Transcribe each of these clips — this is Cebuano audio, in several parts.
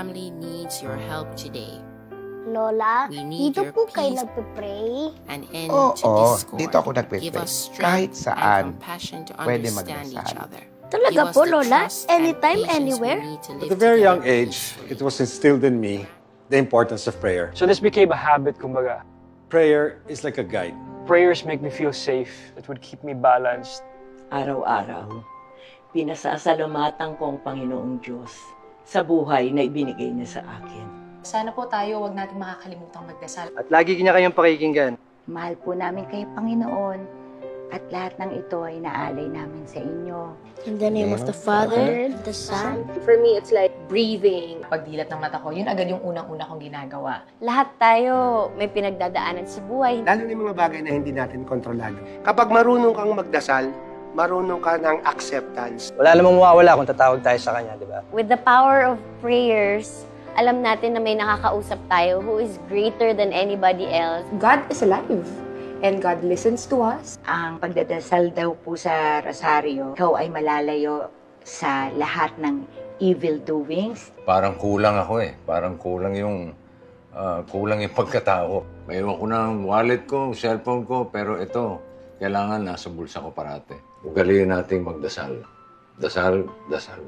family needs your help today. Lola, We need dito your po kayo peace nagpe-pray? and end Oo, to discord. dito ako Give nagpe-pray. us strength Kahit and saan, compassion to pwede understand each magdasal. other. Talaga Give us po, the Lola? trust and Anytime, patience we anywhere? need to At live a very young together age, peacefully. it was instilled in me the importance of prayer. So this became a habit, kumbaga. Prayer is like a guide. Prayers make me feel safe. It would keep me balanced. Araw-araw, pinasasalamatan ko ang Panginoong Diyos sa buhay na ibinigay niya sa akin. Sana po tayo wag natin makakalimutang magdasal. At lagi niya kayong pakikinggan. Mahal po namin kayo, Panginoon, at lahat ng ito ay naalay namin sa inyo. In the name of the Father, the Son, For me, it's like breathing. Pagdilat ng mata ko, yun agad yung unang-una kong ginagawa. Lahat tayo may pinagdadaanan sa buhay. Lalo na yung mga bagay na hindi natin kontrolado. Kapag marunong kang magdasal, marunong ka ng acceptance. Wala namang mawawala kung tatawag tayo sa kanya, di ba? With the power of prayers, alam natin na may nakakausap tayo who is greater than anybody else. God is alive and God listens to us. Ang pagdadasal daw po sa Rosaryo, ikaw ay malalayo sa lahat ng evil doings. Parang kulang ako eh. Parang kulang yung pagkatao. Maiwan ko ng wallet ko, cellphone ko, pero ito, kailangan nasa bulsa ko parate. Ugaliin nating magdasal. Dasal, dasal.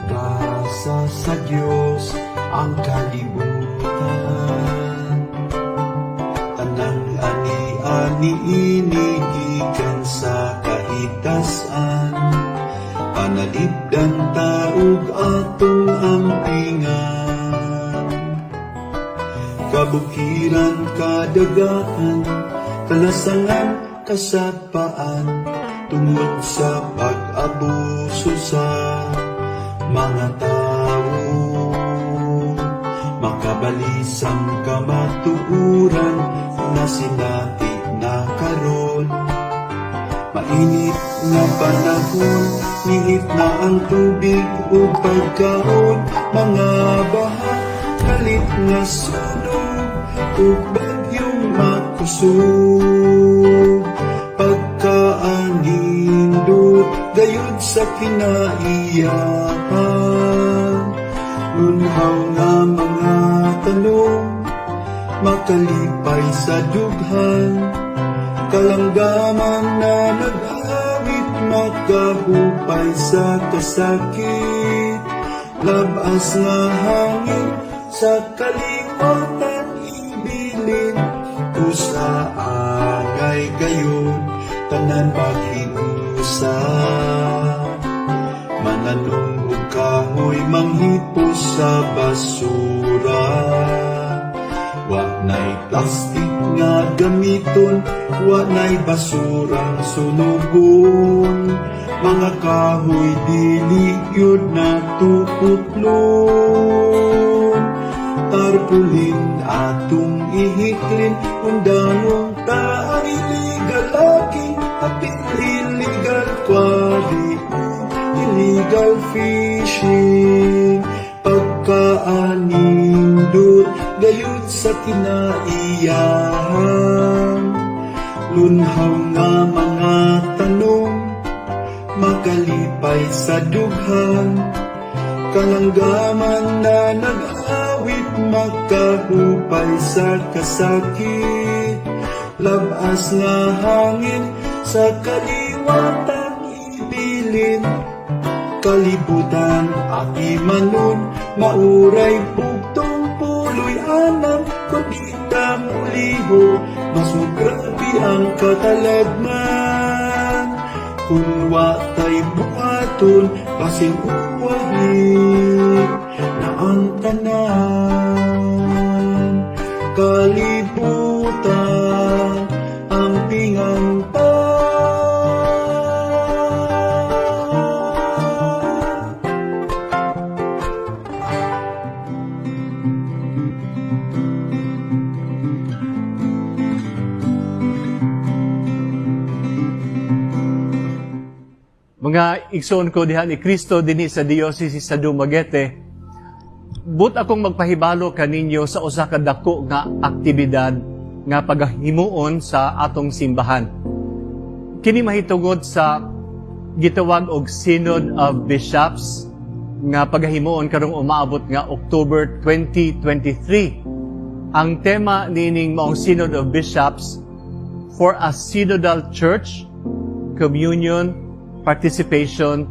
Gasa sa Diyos ang kalibutan. Tanang ani-ani ini gikan sa kahigtas-an. Panalipdan taog atong ampingan. Kabukiran, kadagaan, kalasangan, kasapaan, tungod sa pag-abuso sa mga tao. Makabalisang kamatuuran na sinati na karon. Mainit nga panahon, nihit na ang tubig ug pagkaon, mga baha, kalit nga sunog, ug bagyong makusog. Pagkaanindot, gayud sa kinaiyahan, lunhaw nga mga tanong, makalipay sa dughan, kalanggaman na nag-awit, makahupay sa kasakit, labas nga hangin sa kaliwatan ibilin, kusa angay gayon, tanan makiusa. Mananong og kahoy manghipos sa basura. Wa na'y plastic nga gamiton, wa na'y basurang sunugon. Mga kahoy dili gyud na tuputlon. Tarpulin atong ihiklin, undangon ta ang illegal logging, apil illegal quarry, ug illegal fishing. Pagkaanindot gayud sa kinaiyahan, lunhaw nga mga tanong, makalipay sa dughan, kalanggaman na nag-awit, makahupay sa kasakit, labas nga hangin sa kaliwatan ibilin, kalibutan aki manon, mauray bugtong puloy anan, kung di ta muliho, mas mugrabe ang katalagman. Kung wa tay buhaton, basin uwahin na ang tanan. Kalibutan ang pinganta. Mga igsoon ko diha ni Kristo dinhi sa Diocese sa Dumaguete, but akong magpahibalo kaninyo sa usa ka dako nga aktibidad nga pagahimuon sa atong simbahan. Kini mahitungod sa gitawag og Synod of Bishops nga pagahimuon karong umaabot nga October 2023. Ang tema niining maong Synod of Bishops, "For a Synodal Church, Communion, Participation,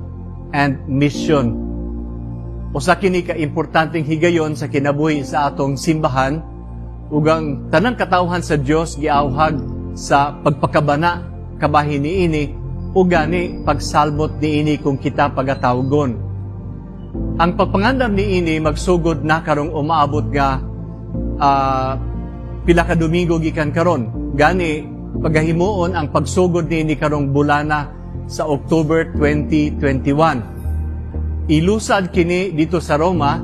and Mission." Usa kini ka importanteng higayon sa kinabuhi sa atong simbahan ug ang tanang katawhan sa Dios giawhag sa pagpakabana kabahin niini ug gani pagsalmot niini kung kita pagatawgon. Ang pagpangandam niini magsugod na karong umaabot nga pila ka Domingo gikan karon. Gani pagahimuon ang pagsugod niini karong bulana sa October 2021. Ilusad kini dito sa Roma,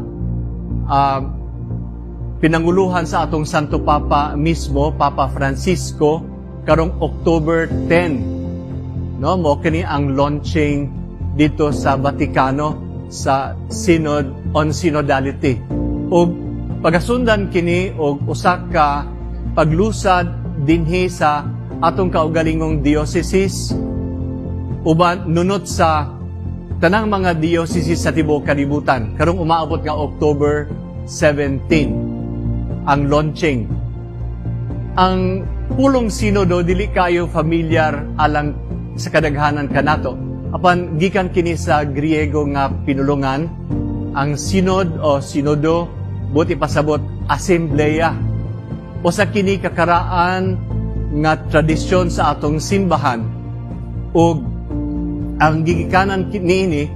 pinanguluhan sa atong Santo Papa mismo, Papa Francisco, karong October 10. No, mo kini ang launching dito sa Vatikano sa Synod on Synodality. Ug pagasundan kini og usa ka paglusad dinhi sa atong kaugalingong dioceses uban nunot sa tanang mga dioceses sa tibuok kalibutan karong umaabot nga October 17 ang launching. Ang pulong sinodo dili kayo familiar alang sa kadaghanan kanato. Apan gikan kini sa Griego nga pinulungan, ang synod o sinodo buot ipasabot asembleya. Usa kini kakaraan nga tradisyon sa atong simbahan ug ang gigikanan niini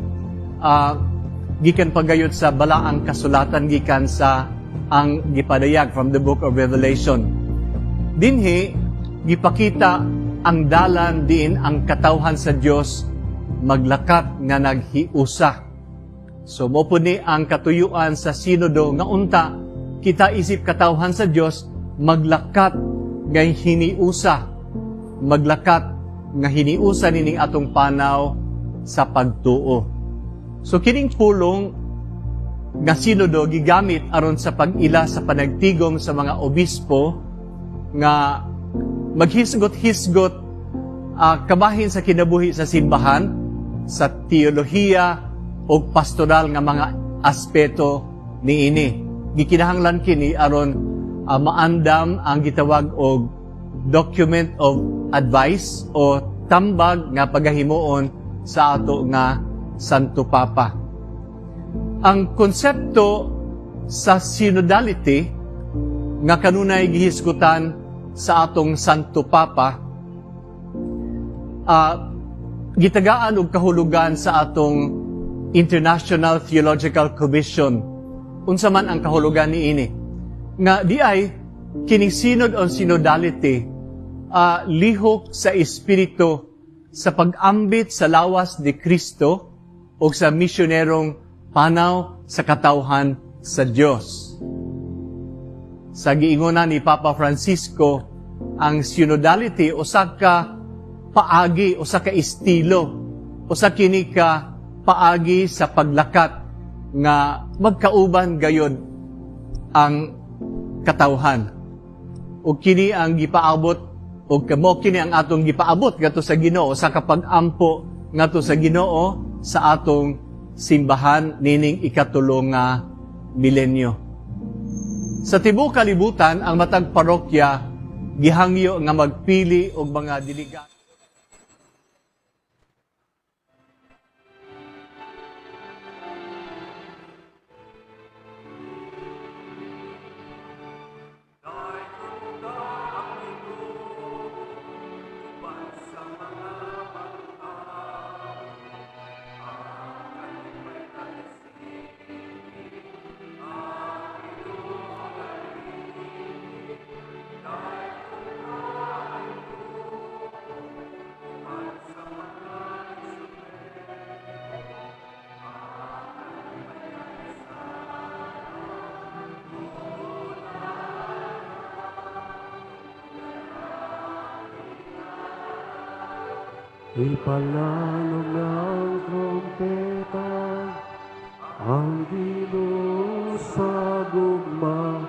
gikan pagayot sa balaang kasulatan, gikan sa ang gipadayag from the Book of Revelation. Dinhi gipakita ang dalan diin ang katawhan sa Dios maglakat nga naghiusa. So mo po ni ang katuyuan sa sinodo nga unta kita isip katawhan sa Dios maglakat nga hiniusa, maglakat nga hiniusa nining atong panaw sa pagtuo. So kining pulong nga sinodo gigamit aron sa pag-ila sa panagtigom sa mga obispo nga maghisgot-hisgot kabahin sa kinabuhi sa simbahan, sa teolohiya o pastoral nga mga aspeto niini. Gikinahanglan kini aron maandam ang gitawag og document of advice o tambag nga pagahimuon sa ato nga Santo Papa. Ang konsepto sa synodality nga kanunay gihisgutan sa atong Santo Papa gitagaan og kahulugan sa atong International Theological Commission. Unsa man ang kahulugan niini? Nga di ay kining synod on synodality lihok sa espiritu sa pag-ambit sa lawas ni Kristo o sa misyonerong panaw sa katawhan sa Dios. Sa giingonan ni Papa Francisco, ang synodality usa ka paagi, usa ka estilo, usa kini ka paagi sa paglakat nga magkauban gayod ang katawhan. Ug kini ang gipaabot ug kamo kini ang atong gipaabot ngadto sa Ginoo sa kapag-ampo ngadto sa Ginoo sa atong simbahan nining ikatulo nga milenyo. Sa tibuok kalibutan, ang matag parokya gihangyo nga magpili og mga delegado. Ipalanog ng trompeta ang Ginoo sa gugma,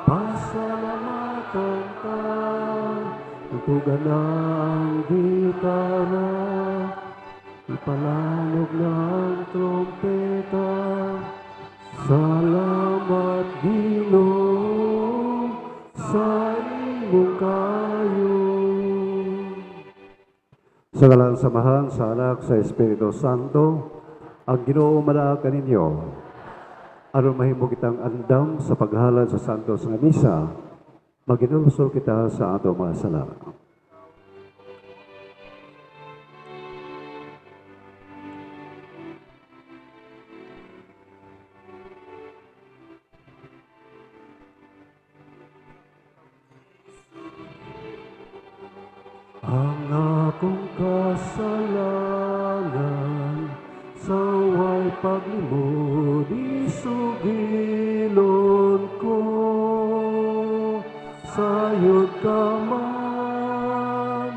pasalamatan ta. Tugtugan na ang gitara, ipalanog ng trompeta. Salamat, Ginoo, sa imong kaayo. Sa ngalan sa Amahan, sa Anak, sa Espiritu Santo, ang Ginoo manaa kaninyo. Aron mahimo kitang andam sa paghalad sa Santos nga Misa, maghinulsol kita sa ato mga sala. Ang akong kasalanan sa way paglimod isugilon ko, sayod ka man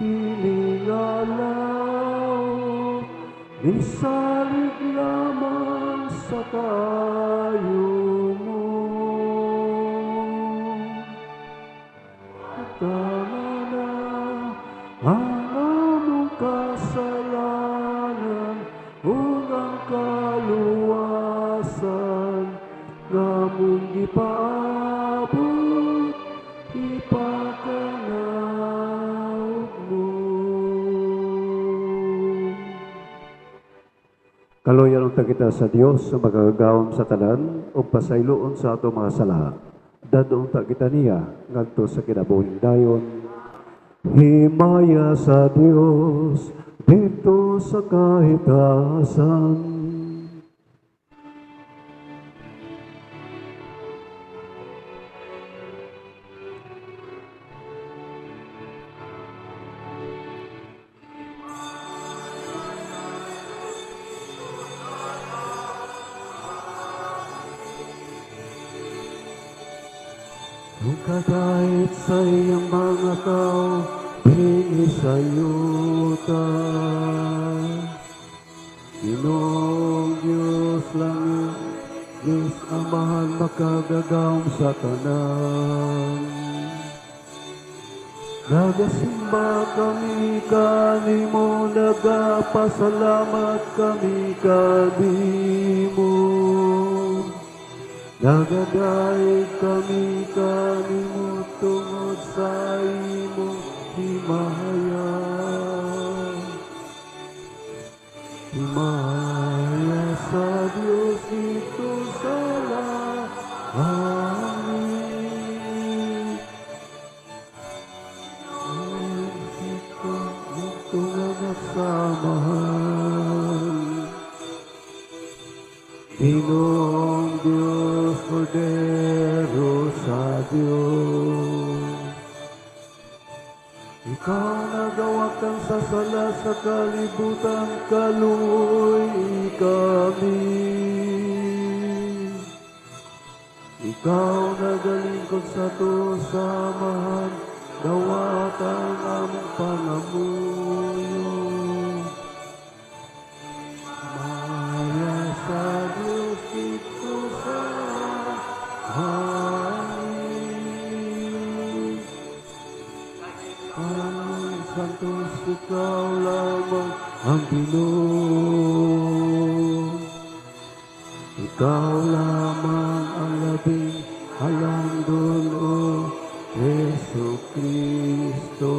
kini nga laot, nisalig lamang sa kaayo mo. Tama na ang among kasalanan ug ang kaluwasan nga among gipaabot ipakanaog mo. Kaluoyan unta kita sa Dios sa makagagahom sa tanan ug pasayloon sa ato mga sala. Dad-on unta kita niya ngadto sa kinabuhing dayon. Himaya sa Dios didto sa kahitasan. Kadait sa iyang mga tao dinhi sa yuta. Ginoong Diyos langit, Diyos Amahan makagagahom sa tanan. Nagasimba kami kanimo, nagapasalamat kami kanimo. Nagadayeg kami kanimo tungod sa imong himaya. Himaya sa Dios didto sa langit. Tungan sa Amahan. Ginoong Diyos, Kordero sa Diyos. Ikaw nagawagtang sa sala sa kalibutan, kaluoy kami. Ikaw nagalingkod sa ato sa Amahan, dawata ang among pangamuyo. Himaya sa Diyos didto sa langit. Ang Santos, ikaw lamang ang Ginoo. Ikaw lamang ang labing halangdon, O Hesu Kristo.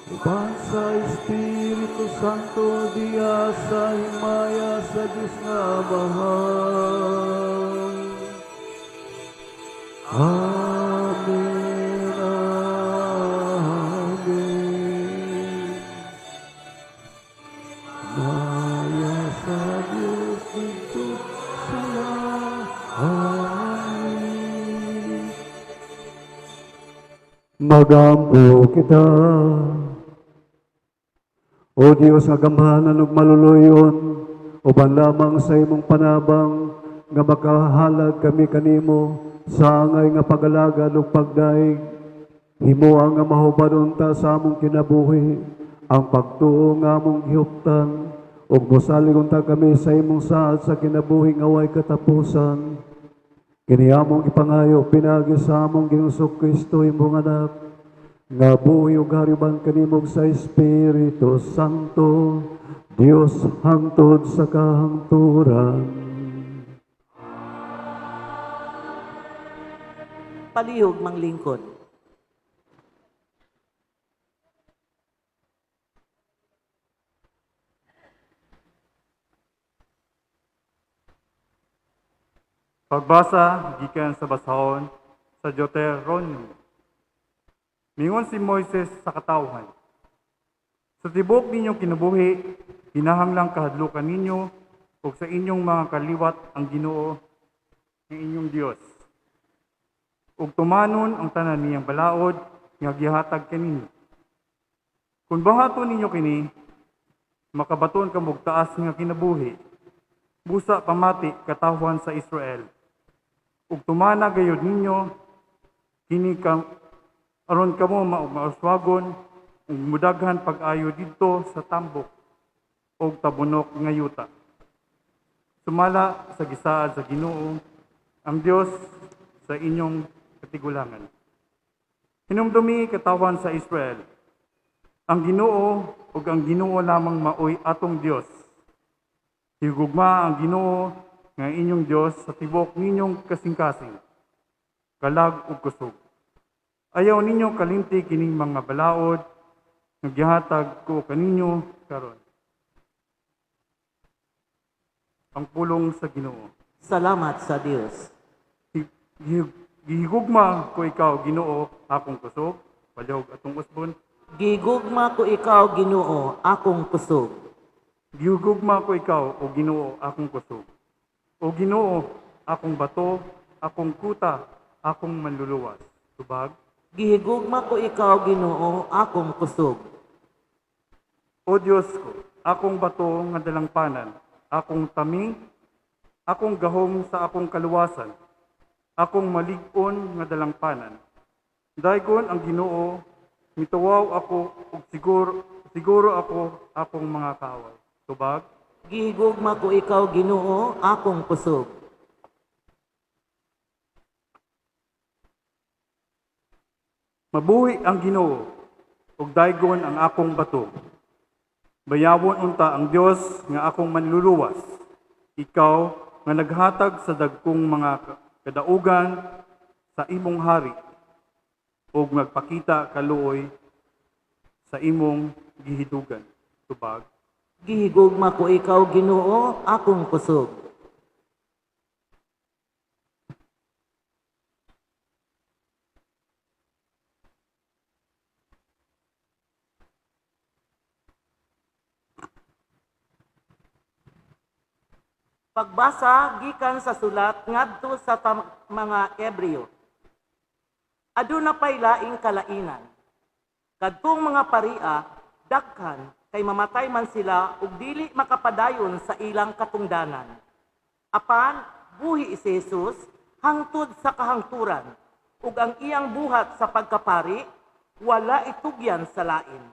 Uban sa Espiritu Santo diha sa himaya sa Diyos nga Amahan. Amen, Amen. Himaya sa Diyos didto sa langit. Magampo kita. O Diyos nga gamhanan ug maluluyon, uban lamang sa imong panabang nga makahalad kami kanimo sa angay nga pagalagad ug pagdayeg. Himoa nga mahubad unta sa among kinabuhi ang pagtuo nga among gihuptan ug mosalig unta kami sa imong saad sa kinabuhi nga way katapusan. Kini among ipangayo pinaagi sa among Ginoong Kristo, imong anak, nga buhi ug hari uban kanimo sa Espiritu Santo, Dios hangtod sa kahangturan. Palihog manglingkod. Pagbasa gikan sa basahon sa Deuteronomio. Mingon si Moises sa katawhan, "Sa tibuok ninyong kinabuhi, kinahanglang kahadlukan ninyo ug sa inyong mga kaliwat ang Ginoo ng inyong Dios. Ug tumanon ang tanan niyang balaod nga gihatag kaninyo. Kung buhaton ninyo kini, makabaton kamo og taas nga kinabuhi. Busa pamati, katawhan sa Israel. Ug tumana gayud ninyo kini ka, aron kamo mauswagon ug mudaghan pag-ayo didto sa tambok og tabunok nga yuta. Sumala sa gisaad sa Ginoo ang Dios sa inyong katigulangan. Hinumdumi, katawhan sa Israel, ang Ginoo ug ang Ginoo lamang maoy atong Dios. Higugma ang Ginoo nga inyong Dios sa tibuok ninyong kasing-kasing, kalag ug kusog. Ayaw ninyo kalimti kining mga balaod nga gihatag ko kaninyo karon." Ang pulong sa Ginoo. Salamat sa Dios. Gihigugma ko ikaw, Ginoo, akong kusog. Palihog atong usbon. Gigugma ko ikaw, Ginoo, akong kusog. Gihigugma ko ikaw, o Ginoo, akong kusog. O Ginoo, akong bato, akong kuta, akong manluluwas. Tubag. Gihigugma ko ikaw, Ginoo, akong kusog. O Dios ko, akong bato nga dalangpanan, akong taming, akong gahom sa akong kaluwasan, akong malig-on nga dalangpanan. Daygon ang Ginoo, mituwaw ako ug siguro siguro ako akong mga kaaway. Tubag. Gihigugma ko ikaw, Ginoo, akong kusog. Mabuhi ang Ginoo ug daygon ang akong bato. Bayawon unta ang Dios nga akong manluluwas. Ikaw nga naghatag sa dagkong mga kadaugan sa imong hari ug nagpakita kaluoy sa imong gihidugan. Tubag. Gihigugma ko ikaw, Ginoo, akong kusog. Pagbasa gikan sa sulat ngadto sa mga Ebreo. Aduna pay laing kalainan. Kadtong mga paria daghan kay mamatay man sila ug dili makapadayon sa ilang katungdanan. Apan buhi si Jesus hangtod sa kahangturan ug ang iyang buhat sa pagkapari wala itugyan sa lain.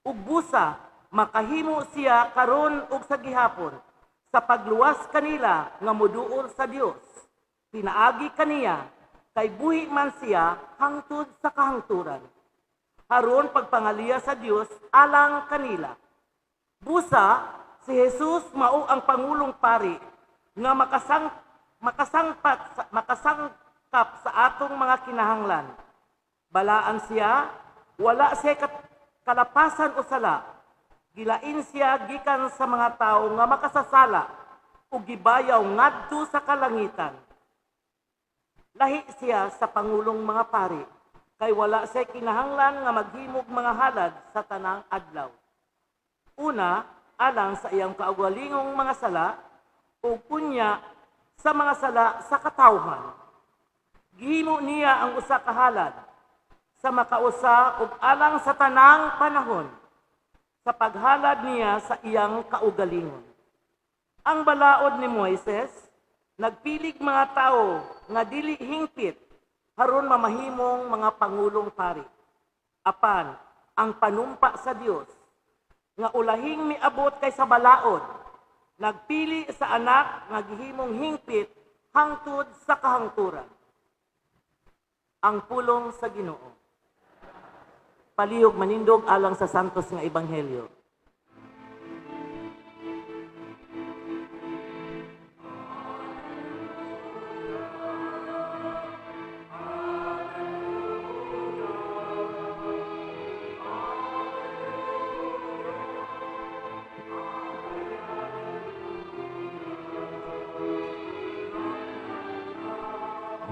Ug busa makahimo siya karon ug sa gihapon sa pagluwas kanila nga moduol sa Dios. Pinaagi kaniya kay buhi man siya hangtod sa kahangturan. Aron pagpangaliya sa Dios alang kanila. Busa si Jesus mao ang pangulong pari nga makasangkap sa atong mga kinahanglan. Balaan siya, wala siya kalapasan o sala. Gilain siya gikan sa mga tawo nga makasasala ug gibayaw ngadto sa kalangitan. Lahi siya sa pangulong mga pari, kay wala siya kinahanglan nga maghimog mga halad sa tanang adlaw. Una, alang sa iyang kaugalingong mga sala, ug unya sa mga sala sa katawhan. Gihimo niya ang usa ka halad sa makausa ug alang sa tanang panahon sa paghalad niya sa iyang kaugalingon. Ang balaod ni Moises nagpilig mga tawo nga dili hingpit. aron mamahimong mga pangulong pari. Apan ang panumpa sa Dios nga ulahing miabot kaysa balaod, nagpili sa Anak nga gihimong hingpit hangtod sa kahangturan. Ang pulong sa Ginoo. Palihog manindog alang sa santos nga ebanghelyo.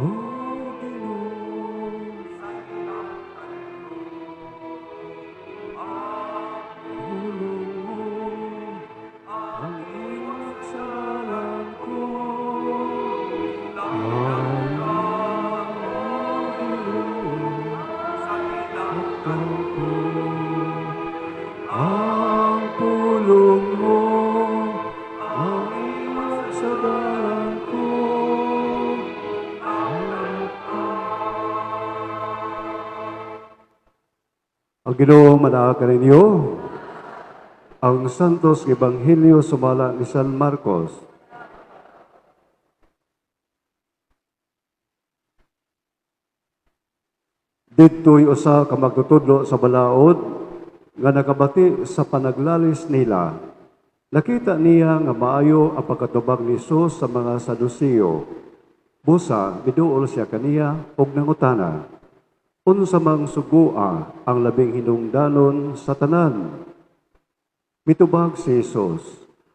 O Ginoo, pulong mo ang iwag sa dalan ko. O Ginoo, saktan ko. Ang pulong mo ang iwag sa dalan ko. Ang Ginoo manaa kaninyo. Ang Santos Ebanghelyo sumala ni San Marcos. Didto'y usa ka magtutudlo sa balaod nga nakabati sa panaglalis nila. Nakita niya nga maayo ang pagkatubag ni Jesus sa mga Saduceo. Busa, miduol siya kaniya og nangutana, "Unsa mang sugoa ang labing hinungdanon sa tanan?" Mitubag si Jesus,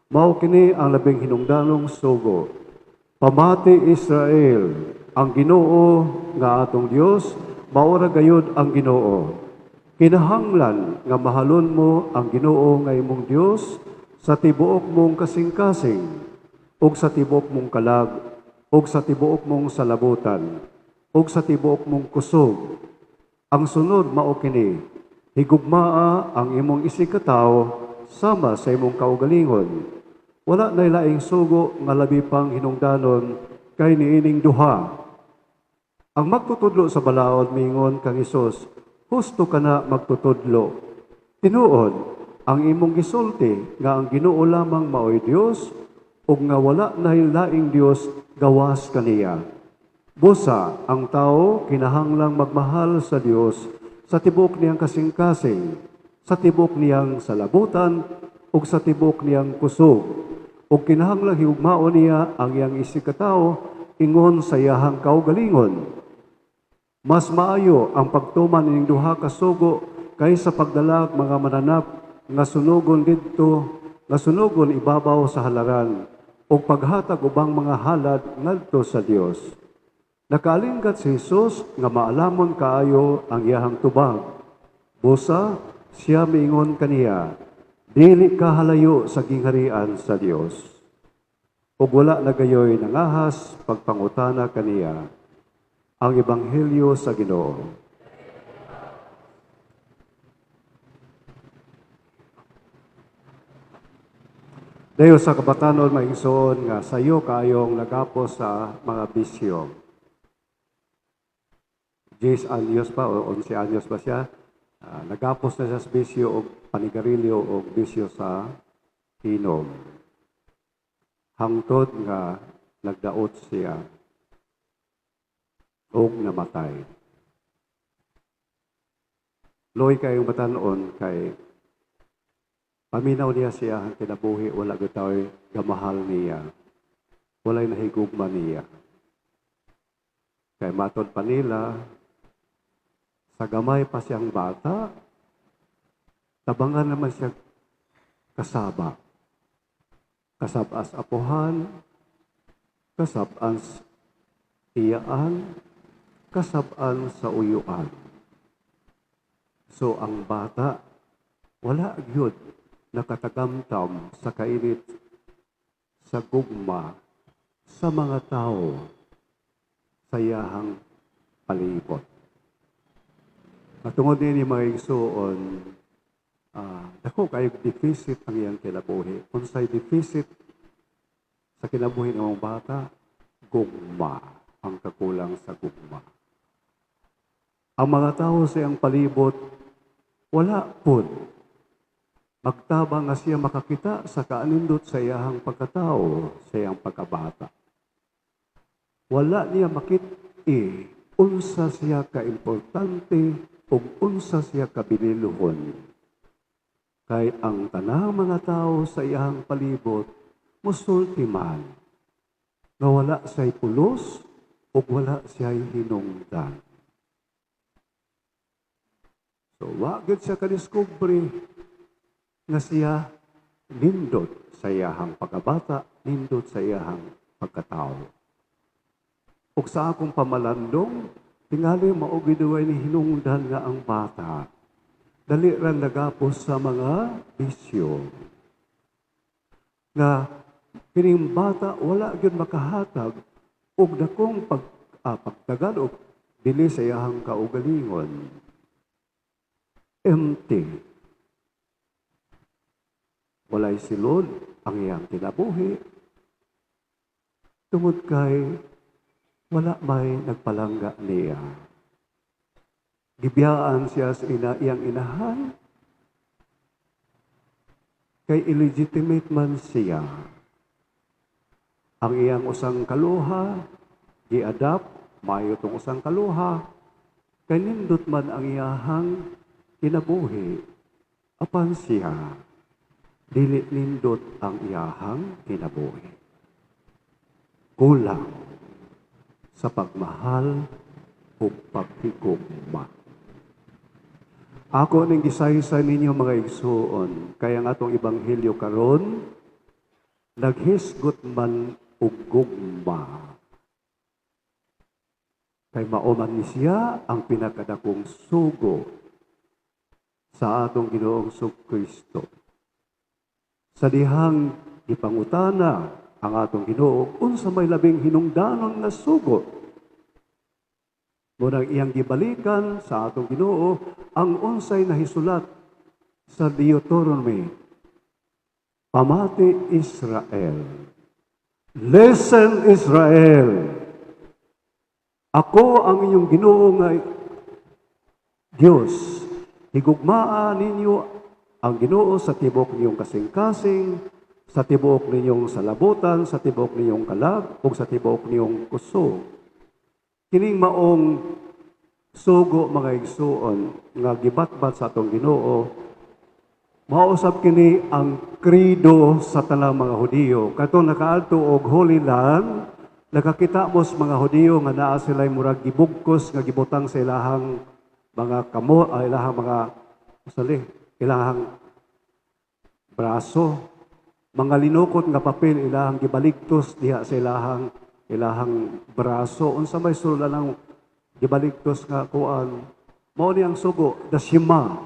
"Mao kini ang labing hinungdanong sugo. Pamati, Israel, ang Ginoo nga atong Dios, mao ra gayud ang Ginoo. Kinahanglan nga mahalon mo ang Ginoo nga imong Dios sa tibuok mong kasing-kasing, ug sa tibuok mong kalag, ug sa tibuok mong salabutan, ug sa tibuok mong kusog. Ang sunod mao kini: higugmaa ang imong isigkatawo sama sa imong kaugalingon. Wala nay laing sugo nga labi pang hinungdanon kay niining duha." Ang magtutudlo sa balaod miingon kang Hesus, "Husto ka na, magtutudlo. Tinuod ang imong gisulti nga ang Ginoo lamang maoy Dios ug nga wala nay laing Dios gawas kaniya. Busa ang tao kinahanglang magmahal sa Dios sa tibuok niyang kasing-kasing, sa tibuok niyang salabutan ug sa tibuok niyang kusog. Ug kinahanglang higugmaon niya ang iyang isigkatawo ingon sa iyahang kaugalingon. Mas maayo ang pagtuman ining duha ka sugo kaysa pagdala mga mananap nga sunugon didto nga sunugon ibabaw sa halaran ug paghatag ubang mga halad ngadto sa Dios." Nakaalinggat si Jesus nga maalamon kaayo ang iyahang tubag. Busa siya miingon kaniya, "Dili ka halayo sa gingharian sa Dios." Ug wala na gayoy nangahas pagpangutana kaniya. Ang Ebanghelyo sa Ginoo. Dayo sa kabatanon, mga igsoon, nga sayo kaayong nagapos sa mga bisyo. 10 anyos pa o 11 anyos ba siya? Nagapos na siya sa bisyo og panigarilyo o bisyo sa inom. Hangtod nga nagdaot siya og namatay. Luoy kayong batan-on kay paminaw niya siya ang kinabuhi, wala gyud tao'y gamahal niya. Walay nahigugma niya. Kay matod pa nila, sa gamay pa siyang bata, tabangan naman siya kasaba. Kasab-as apuhan, kasab-as iyaan, kasab-an sa uyuan. So ang bata, wala gyud nakatagamtam sa kainit sa gugma sa mga tao sa iyahang palibot. Matungod niini, mga igsuon, dako kayo deficit ang iyang kinabuhi. Unsay deficit sa kinabuhi ng mga bata? Gugma, ang kakulang sa gugma. Ang mga tao sa iyang palibot, wala pod magtabang nga siya makakita sa kaanindot sa iyahang pagkatao, sa iyang pagkabata. Wala niya makit-i unsa siya kaimportante ug unsa siya kabililhon. Kay ang tanang mga tao sa iyahang palibot musulti man nga wala siya'y pulos ug wala siya'y hinungdan. So, wa gyud siya kadiskubre nga siya nindot sa iyahang pagkabata, nindot sa iyahang pagkatao. Ug sa akong pamalandong, tingali mao gyud ni hinungdan nga ang bata dali ra nagapos sa mga bisyo. Nga kining bata wala gyud makahatag og dakong pagtagal og dili sa iyahang kaugalingon. Empty. Walay silod ang iyang kinabuhi tungod kay wala may nagpalangga niya. Gibiyaan siya sa iyang inahan kay illegitimate man siya. Ang iyang usang kaluha, gi-adopt, maayo tong usang kaluha, kay nindot man ang iyahang kinabuhi, apan siya, dili nindot ang iyahang kinabuhi. Kulang sa pagmahal ug paghigugma. Ako ning gisaysay ninyo, mga igsuon, kay ang atong ebanghelyo karon naghisgot man og gugma. Kay mao man ni siya ang pinakadakong sugo sa atong Ginoong Kristo. Sa dihang gipangutana ang atong Ginoo unsa may labing hinungdanon nga sugo, mao nang iyang gibalikan sa atong Ginoo ang unsay nahisulat sa Deuteronomy. "Pamati, Israel. Listen, Israel. Ako ang inyong Ginoo nga Dios. Higugmaa ninyo ang Ginoo sa tibuok ninyong kasing-kasing, sa tibuok ninyong salabutan, sa tibuok ninyong kalag, ug sa tibuok ninyong kusog." Kining maong sugo, mga igsuon, nga gibatbat sa atong Ginoo, mausab kini ang credo sa tanang mga Hudiyo. Katong nakaadto og Holy Land, nakakita mo sa mga Hudiyo nga naa sila'y murag gibugkos nga gibutang sa ilahang mga kamo, ilahang mga usali, ilahang braso, mga linukot nga papel ilahang gibaligtos diha sa ilahang braso. Unsa may sulod ng gibaligtos nga kuan? Mao ni ang sugo, the Shema,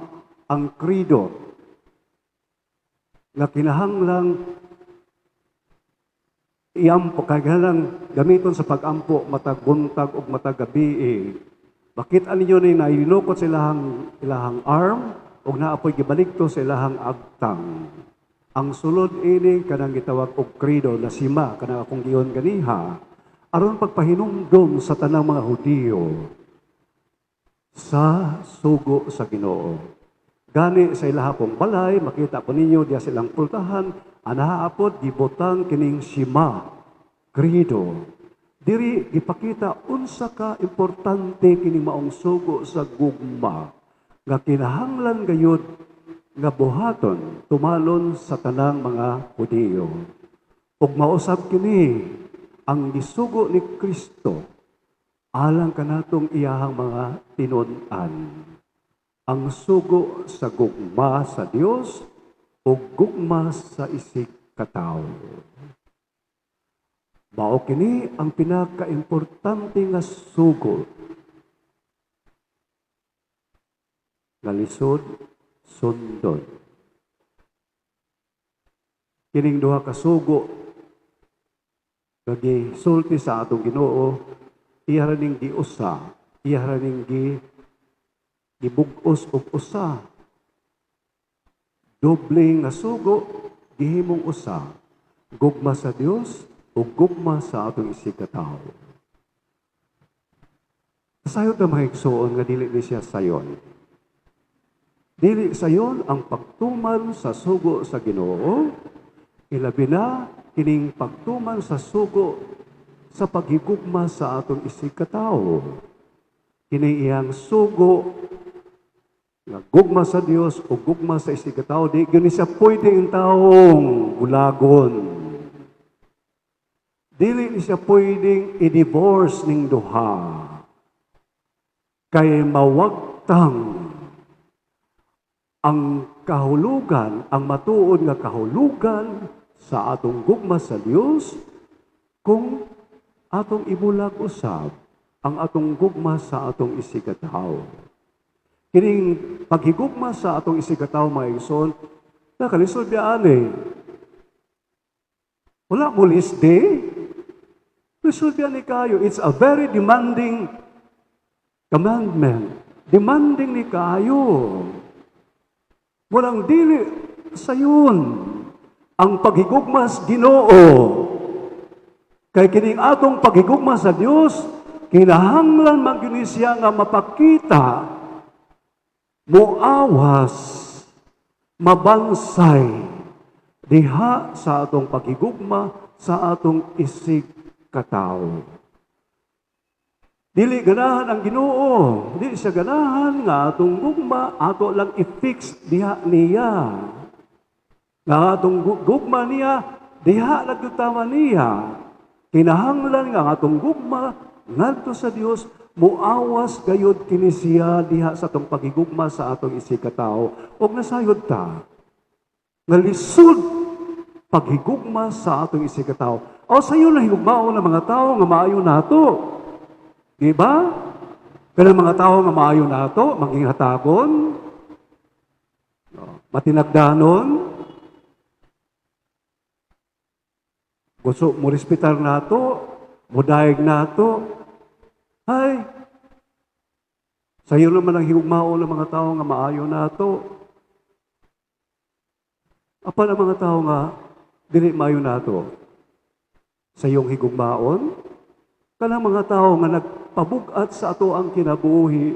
ang credo nga kinahanglang iampo, kinahanglang gamiton sa pagampo matag buntag ug matag gabi. Makita ninyo ni nailukot sa ilahang arm ug naa poy gibaligtos sa ilahang agtang. Ang sulod ini kanang gitawag og credo na Shema, kanang akong giingon ganiha, aron pagpahinumdom sa tanang mga Hudiyo sa sugo sa Ginoo. Gani sa ilaha pong balay, makita po ninyo diya silang pultahan, anaa pod gibutang kining Shema, credo. Diri gipakita unsa ka importante kining maong sugo sa gugma nga kinahanglan gayud nga buhaton, tumalon sa tanang mga Hudiyo. Ug mausab kini ang gisugo ni Kristo alang kanatong iyahang mga tinun-an. Ang sugo sa gugma sa Dios ug gugma sa isig katawo. Mao kini ang pinakaimportante nga sugo nga lisod sundon. Kining duha ka sugo nga gisulti sa atong Ginoo, iya ra ning giusa, iya ra ning gibug-os og usa. Doble nga sugo gihimong usa. Gugma sa Dios ug gugma sa atong isig katawo. Nasayod na, mga igsoon, nga dili ni siya sayon. Dili sayon ang pagtuman sa sugo sa Ginoo, ilabi na kining pagtuman sa sugo sa paghigugma sa atong isig katawo. Kini iyang sugo nga gugma sa Dios o gugma sa isig katawo, di gyud ni siya pwede ang taong bulagon. Dili ni siya pwedeng i-divorce ning duha. Kay mawagtang ang kahulugan, ang matuod nga kahulugan sa atong gugma sa Dios kung atong ibulag usab ang atong gugma sa atong isigkatawo. Kining paghigugma sa atong isigkatawo, mga igsoon, nakalisod biya ani. Wala mo lisdi. Lisod biya ni kayo. It's a very demanding commandment. Demanding ni kayo. Walang dili sayon ang paghigugma sa Ginoo. Kay kining atong paghigugma sa Dios, kinahanglan man gyud ni siya nga mapakita, muawas, mabansay diha sa atong paghigugma sa atong isig katawo. Dili ganahan ang Ginoo, dili siya ganahan nga atong gugma ato lang i-fix diha niya. Nga atong gugma niya diha lang gyud tama niya. Kinahanglan nga ang atong gugma ngadto sa Dios muawas gayud kini siya diha sa atong paghigugma sa atong isig katawo. Og nasayod ta nga lisod paghigugma sa atong isig katawo. O sayo na higugmaon ng mga tao nga maayo nato. Di ba? Kanang mga tao nga maayo nato, maging hatagon, no, matinagdanon, gusto mo respetar nato, mudayeg nato. Ay, sayo naman ang higugmaon ng mga tao nga maayo nato. Apan ang mga tao nga dili maayo nato, sa iyong higugmaon, kanang mga tao nga nagpabug-at sa ato ang kinabuhi,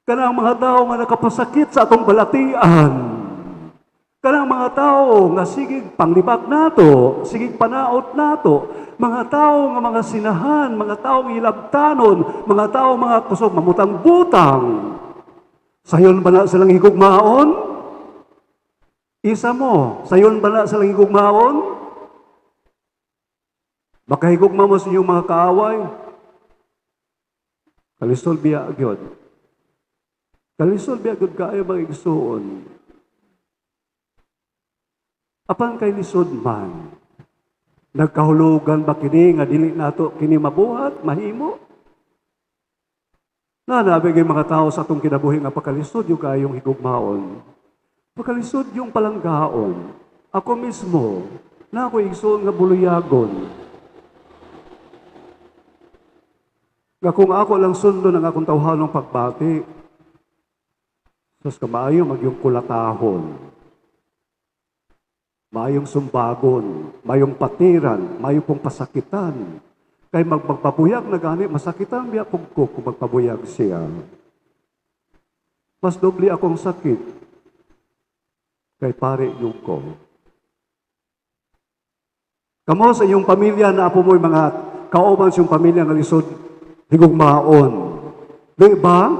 kanang mga tao nga nakapasakit sa atong balatian, kanang mga tao nga sigig panglibak nato, sigig panaot nato, mga tao nga mga sinahan, mga tao nga hilabtanon, mga tao mga kusog mamutang-butang. Sayon ba na silang higugmaon? Isa mo, sayon ba na silang higugmaon? Makahigugma mo sa inyong mga kaaway? Kalisod biya gyud. Kalisod biya gyud kaayo, mga igsuon. Apan kay lisod man, nagkahulugan ba kini nga dili nato kini mabuhat, mahimo? Nanabi kay mga tao sa atong kinabuhi nga pakalisod yung kayong higugmaon. Pakalisod yung palanggaon. Ako mismo, na ako igsuon nga buluyagon. Nga kung ako lang sundon ang akong tawhanong pagbati, sus kamaayo magyong kulatahon, maayong sumbagon, maayong patiran, maayong pong pasakitan. Kay magpabuyag na gani, masakitan biya pong ko kung magpabuyag siya. Mas doble akong sakit kay pare yung ko. Kamo sa iyong pamilya na apo mo'y mga kauban sa iyong pamilya nga lisod higugmaon. Di ba?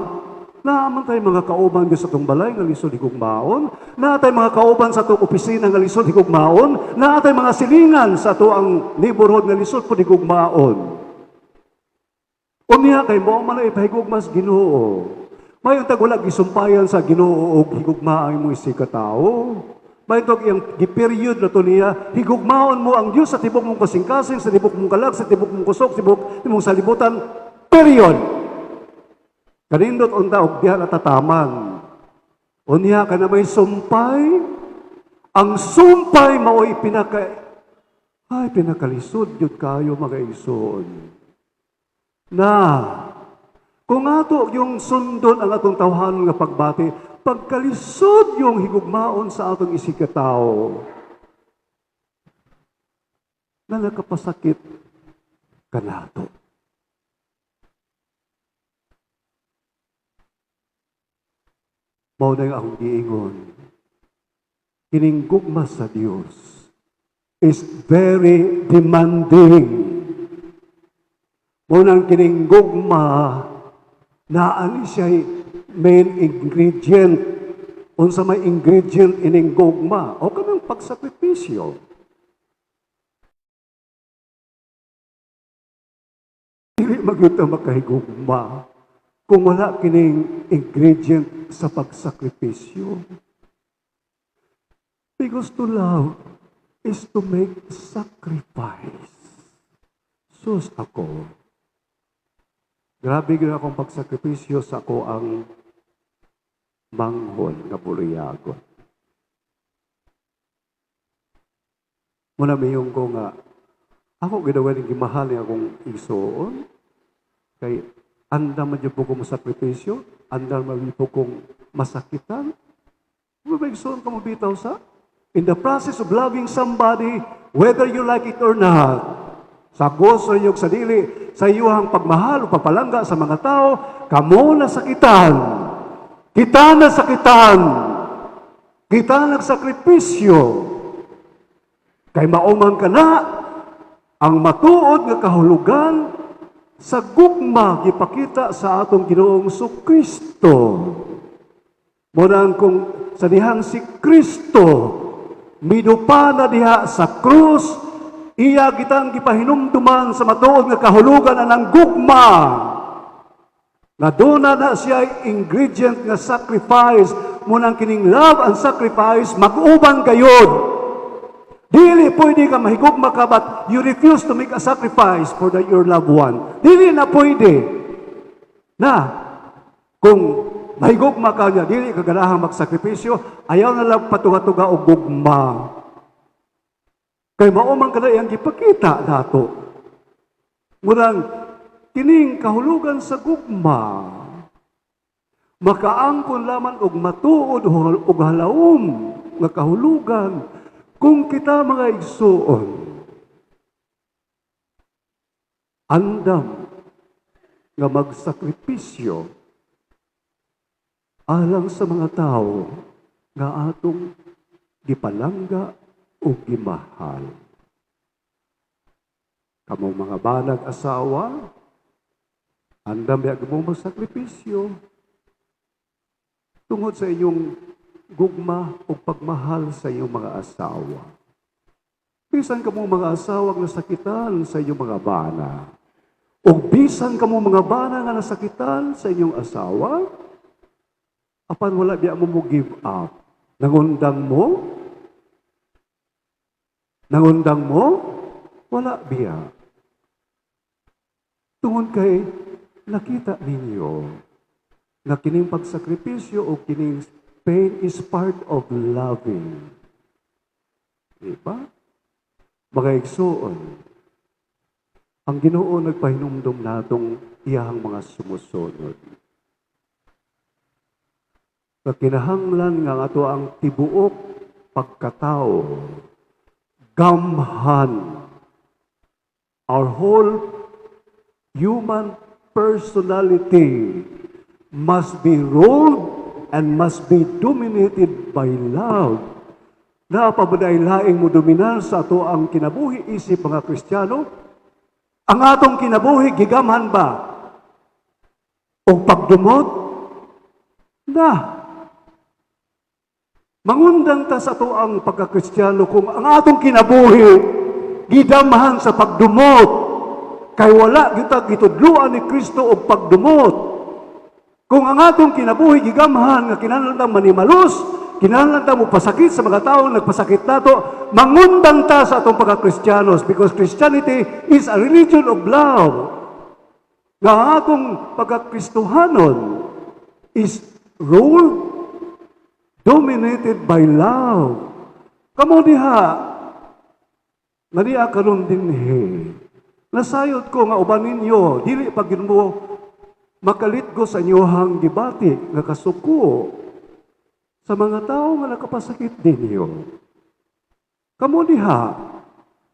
Naaman tayo mga kauban sa atong balay nga lisod higugmaon. Naa tay mga kauban sa atong opisina nga lisod higugmaon. Naa tay mga silingan sa ato ang neighborhood nga lisod po higugmaon. Unya kay mo man ay ipahigugmas Ginoo. Mayong tag wala gisumpayan sa Ginoo og higugmaa ang imong isig katawo. Mayong iyang giperiod na to niya, higugmaon mo ang Dios sa tibok mong kasing-kasing, sa tibok mong kalag, sa tibok mong kusog, sa tibok mong salibutan. Period. Kanindot unta og diha natataman. Unya ka na may sumpay. Ang sumpay mao'y pinakalisod yun kayo, mga igsoon. Na kung ato yung sundon ang atong tawhanon nga pagbati, pagkalisod yung higugmaon sa atong isikatawo, na nakapasakit kanato. Mao na yung akong giingon. Kining gugma sa Dios is very demanding. Mao nang kining gugma, naa ni siya main ingredient. Unsa may ingredient ining gugma? O kanang pagsakripisyo. Dili magyud ta makahigugma kung wala kining ingredient sa pagsakripisyo. Because to love is to make sacrifice. Sus ako. Grabe gyud akong pagsakripisyo sa akoang manghon nga buliyagon. Muna miyong ko nga, ako ginawa ng gimahal ni akong igsoon. Kay andam man po kong masakripisyo, andam man po kong masakitan. Ba igsoon ka mo bitaw sa? In the process of loving somebody, whether you like it or not, sa gusto ninyo sa dili, sa iyong pagmahal o pagpalangga sa mga tao, kamo nasakitan. Kita nasakitan. Kita nagsakripisyo. Kay mauman ka na, ang matuod nga kahulugan sa gugma gipakita sa atong Ginoong Kristo. Murang kung sa dihang si Kristo midupa na diha sa krus, iya kitang gipahinumduman sa matuod nga kahulugan anang gugma. Na duna na siya ingredient nga sacrifice, munang kining love and sacrifice mag-uban gayod. Dili pwede ka mahigugma ka but you refuse to make a sacrifice for your loved one. Dili na pwede. Na, kung mahigugma ka niya, dili ka ganahang magsakripisyo, ayaw na lang patuga-tuga og gugma. Kay mao man kana iyang gipakita nato. Murang kining kahulugan sa gugma, makaangkon lamang og matuod og halawom nga kahulugan kung kita mga igsuon andam nga magsakripisyo alang sa mga tao nga atong gipalangga o gimahal. Kamong mga banag asawa, andam biya mo magsakripisyo tungod sa inyong gugma o pagmahal sa inyong mga asawa. Bisan kamo mga asawa nga nasakitan sa inyong mga bana, o bisan kamo mga bana nga nasakitan sa inyong asawa, apan wala biya mo mo give up. Nangundang mo? Nangundang mo? Wala biya. Tungod kay nakita ninyo na kining pagsakripisyo o kining pain is part of loving. Diba? Mga igsuon, ang Ginoo nagpahinumdum natong iyahang mga sumusunod. Nga kinahanglan nga ato ang tibuok pagkatao, gamhan, our whole human personality must be ruled and must be dominated by love. Napabaday laing mo dominar sa ato ang kinabuhi isip mga Kristiyano? Ang atong kinabuhi gigamhan ba? O pagdumot? Na. Mangundang ta sa ato ang pagkakristyano kung ang atong kinabuhi gidamhan sa pagdumot. Kay wala kita gitudluan ni Kristo og pagdumot. Kung ang atong kinabuhi gigamhan nga kinahanglan ta manimalos, kinahanglan ta mopasakit sa mga tawo nagpasakit nato, mangundang ta sa atong pagkakristiyanos because Christianity is a religion of love. Nga ang atong pagkakristohanon is ruled, dominated by love. Kamo diha, nga diha karon dinhi. Nasayod ko nga uban ninyo, dili pa gyud mo makalitgo sa inyohang gibati nga kasuko sa mga tao nga nakapasakit ninyo. Kamo diha,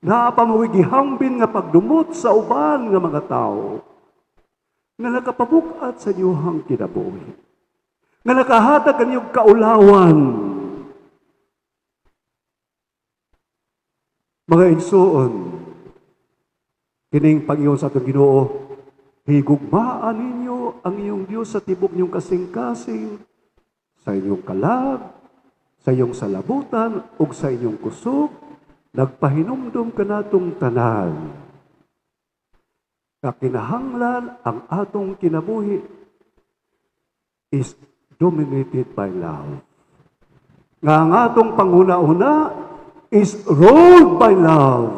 naa pa mo gihambin nga pagdumot sa uban nga mga tao nga nakapabuk-at sa inyohang kinabuhi. Nga nakahatag kaninyong kaulawan. Mga igsuon, kining pag-ingon sa atong Ginoo, higugmaan ninyo ang inyong Diyos sa tibok ninyong kasing-kasing, sa inyong kalag, sa inyong salabutan, ug sa inyong kusog, nagpahinumdum kanatong tanan. Kakinahanglan ang atong kinabuhi is dominated by love. Nga ang atong panghuna-huna is ruled by love.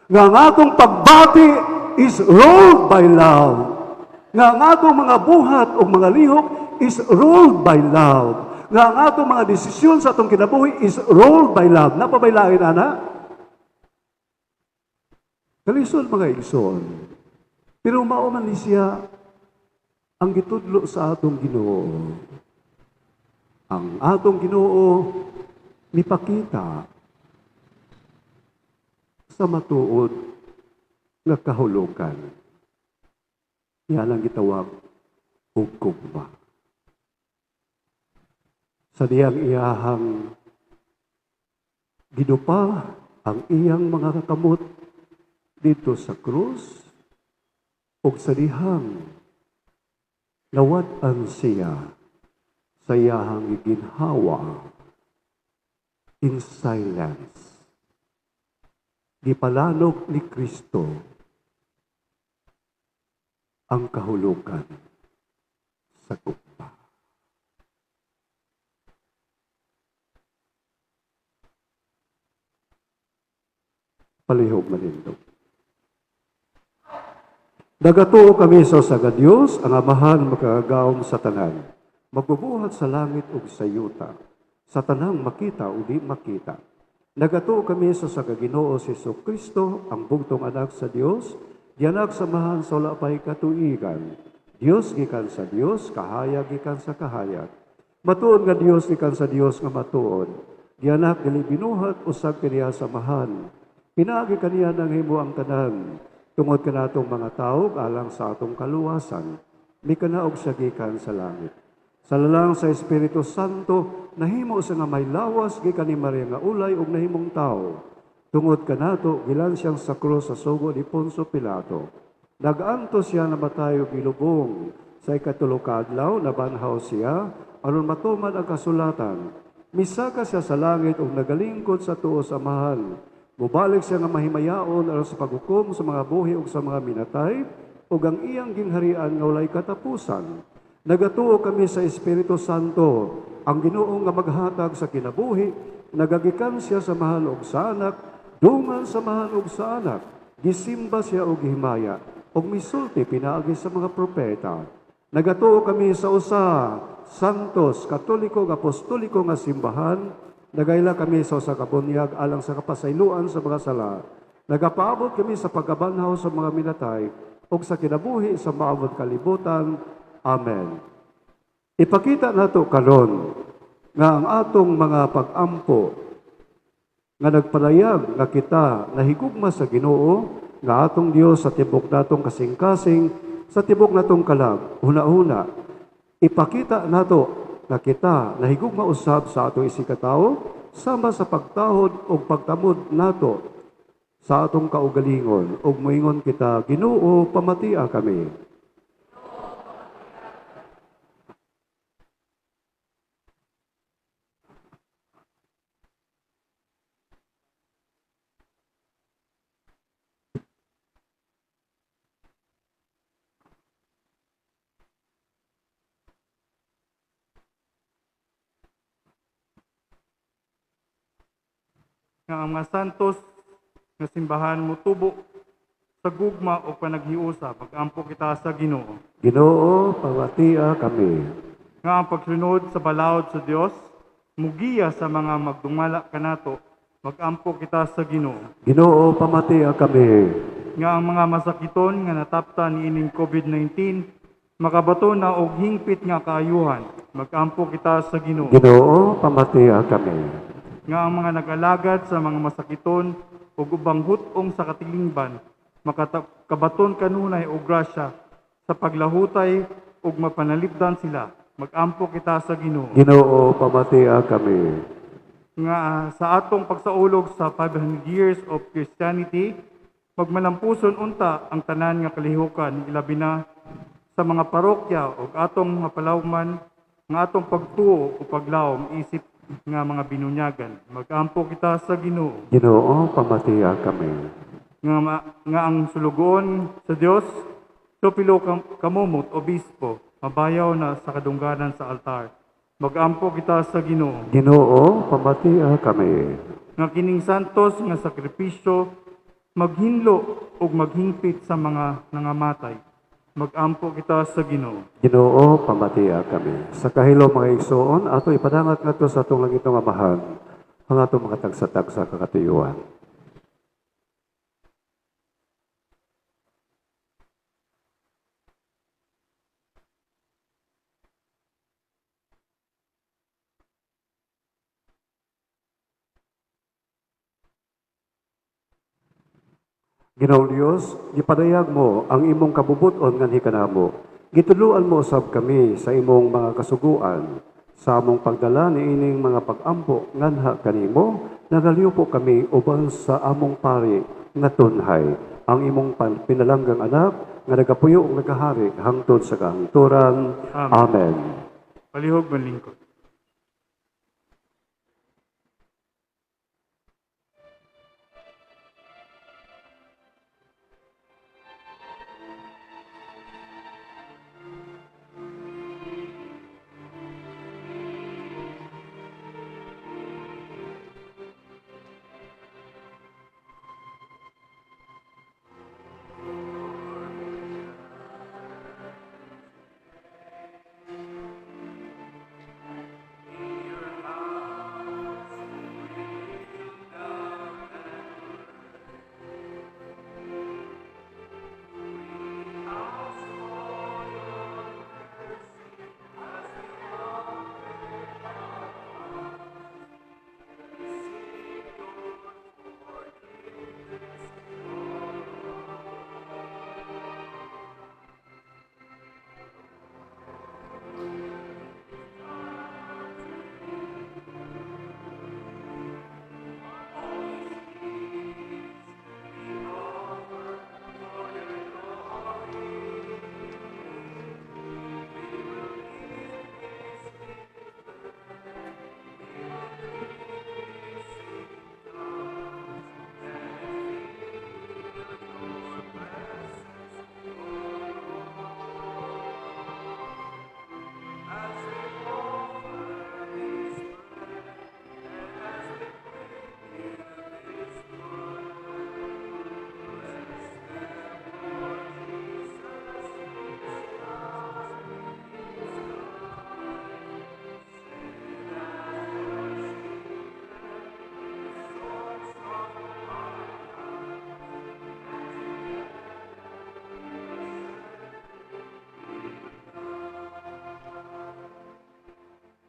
Nga ang atong pagbati is ruled by love. Nga ang atong mga buhat o mga lihok is ruled by love. Nga ang atong mga desisyon sa atong kinabuhi is ruled by love. Naa pa bay lain, ana? Kalisod, mga igsoon. Pero mao man ni siya ang gitudlo sa atong Ginoo. Ang atong Ginoo mipakita sa matuod nga kahulugan. Yan ang gitawag og gugma. Sa dihang iyahang gidupa ang iyang mga kakamot didto sa krus, ug sa dihang nawad-an siya sa iyahang giginhawa in silence. Gipalanog ni Kristo ang kahulugan sa gugma. Palihog manindog. Nagatuo kami sa usa ka Dios, ang Amahan makagagahom sa tanan, magbubuhat sa langit ug sa yuta, sa tanang makita o di makita. Nagatuo kami sa usa ka Ginoo si Kristo, ang bugtong anak sa Dios, gianak sa Amahan sa wala pay katuigan. Dios gikan sa Dios, kahayag gikan sa kahayag. Matuod nga Dios gikan sa Dios nga matuod. Gianak dili binuhat, usab kaniya sa Amahan. Pinaagi kaniya nahimo ang tanan. Tungod kanatong mga tao alang sa atong kaluwasan, mikanaog siya gikan sa langit. Sa lalang sa Espiritu Santo, nahimo siya nga may lawas gikan ni Maria nga ulay ug nahimong tao. Tungod kanato, gilansang sa krus sa sugo ni Poncio Pilato. Nag-antos siya, namatay ug gilubong. Sa ikatulo ka adlaw, nabanhaw siya, aron matuman ang kasulatan. Misaka siya sa langit ug nagalingkod sa tuo sa Amahan. Mubalik siya nga mahimayaon aron sa paghukom sa mga buhi ug sa mga minatay, ug ang iyang gingharian nga walay katapusan. Nagatuo kami sa Espiritu Santo, ang Ginoo nga maghatag sa kinabuhi, nagagikan siya sa Amahan ug sa Anak, dungan sa Amahan ug sa Anak, gisimba siya og gihimaya, ug misulti pinaagi sa mga propeta. Nagatuo kami sa usa santos, katoliko ug apostoliko nga simbahan. Nagaila kami sa usa ka bunyag alang sa kapasayloan sa mga sala. Nagapaabot kami sa pagkabanhaw sa mga minatay ug sa kinabuhi sa maabot kalibutan. Amen. Ipakita nato karon nga ang atong mga pag-ampo nga nagpalayag nga kita nahigugma sa Ginoo nga atong Dios sa tibok natong kasing-kasing, sa tibok natong kalag. Una-una, ipakita nato nga kita nahigugma usab sa atong isigkatawo sama sa pagtahod o pagtamod nato sa atong kaugalingon, ug moingon kita, Ginoo, pamatia kami. Nga ang mga santos nga simbahan motubo sa gugma o panaghiusa, magampo kita sa Ginoo. Ginoo, pamatia kami. Nga ang pagsunod sa balaod sa Dios mugiya sa mga magdumala kanato, magampo kita sa Ginoo. Ginoo, pamatia kami. Nga ang mga masakiton nga nataptan niining COVID-19 makabato na og hingpit nga kaayuhan, magampo kita sa Ginoo. Ginoo, pamatia kami. Nga ang mga nag-alagad sa mga masakiton ug ubang hut-ong sa katilingban makakabaton kanunay og grasya sa paglahutay ug mapanalipdan sila, Magampo kita sa Ginoo. Ginoo, pamatia kami. Nga sa atong pagsaulog sa 500 years of Christianity, magmalampuson unta ang tanan nga kalihukan, ilabi na sa mga parokya ug atong mga palawman nga atong pagtuo o paglaom isip nga mga binunyagan. Magampo kita sa Ginoo. Ginoo, pamatia kami. Nga ang sulugoon sa Dios, Teofilo Camomot, Obispo, mabayaw na sa kadungganan sa altar. Magampo kita sa Ginoo. Ginoo, pamatia kami. Nga kining santos nga sakripisyo maghinlo ug maghingpit sa mga nangamatay. Magampo kita sa Ginoo. Ginoo, pamatia kami. Sa kahilo, mga igsoon, ato ipadangat ngadto sa atong langitnong Amahan ang atong mga tagsa-tagsa ka katuyuan. Ginoong Dios, gipadayag mo ang imong kabubut-on nganhi kanamo. Gitudloan mo usab kami sa imong mga kasuguan. Sa among pagdala niining mga pag-ampo nganha kanimo, nagaliupo kami uban sa among pari nga tunhay, ang imong pinalanggang anak nga nagapuyo ug nagahari hangtod sa kahangturan. Amen. Amen. Palihog manlingkod.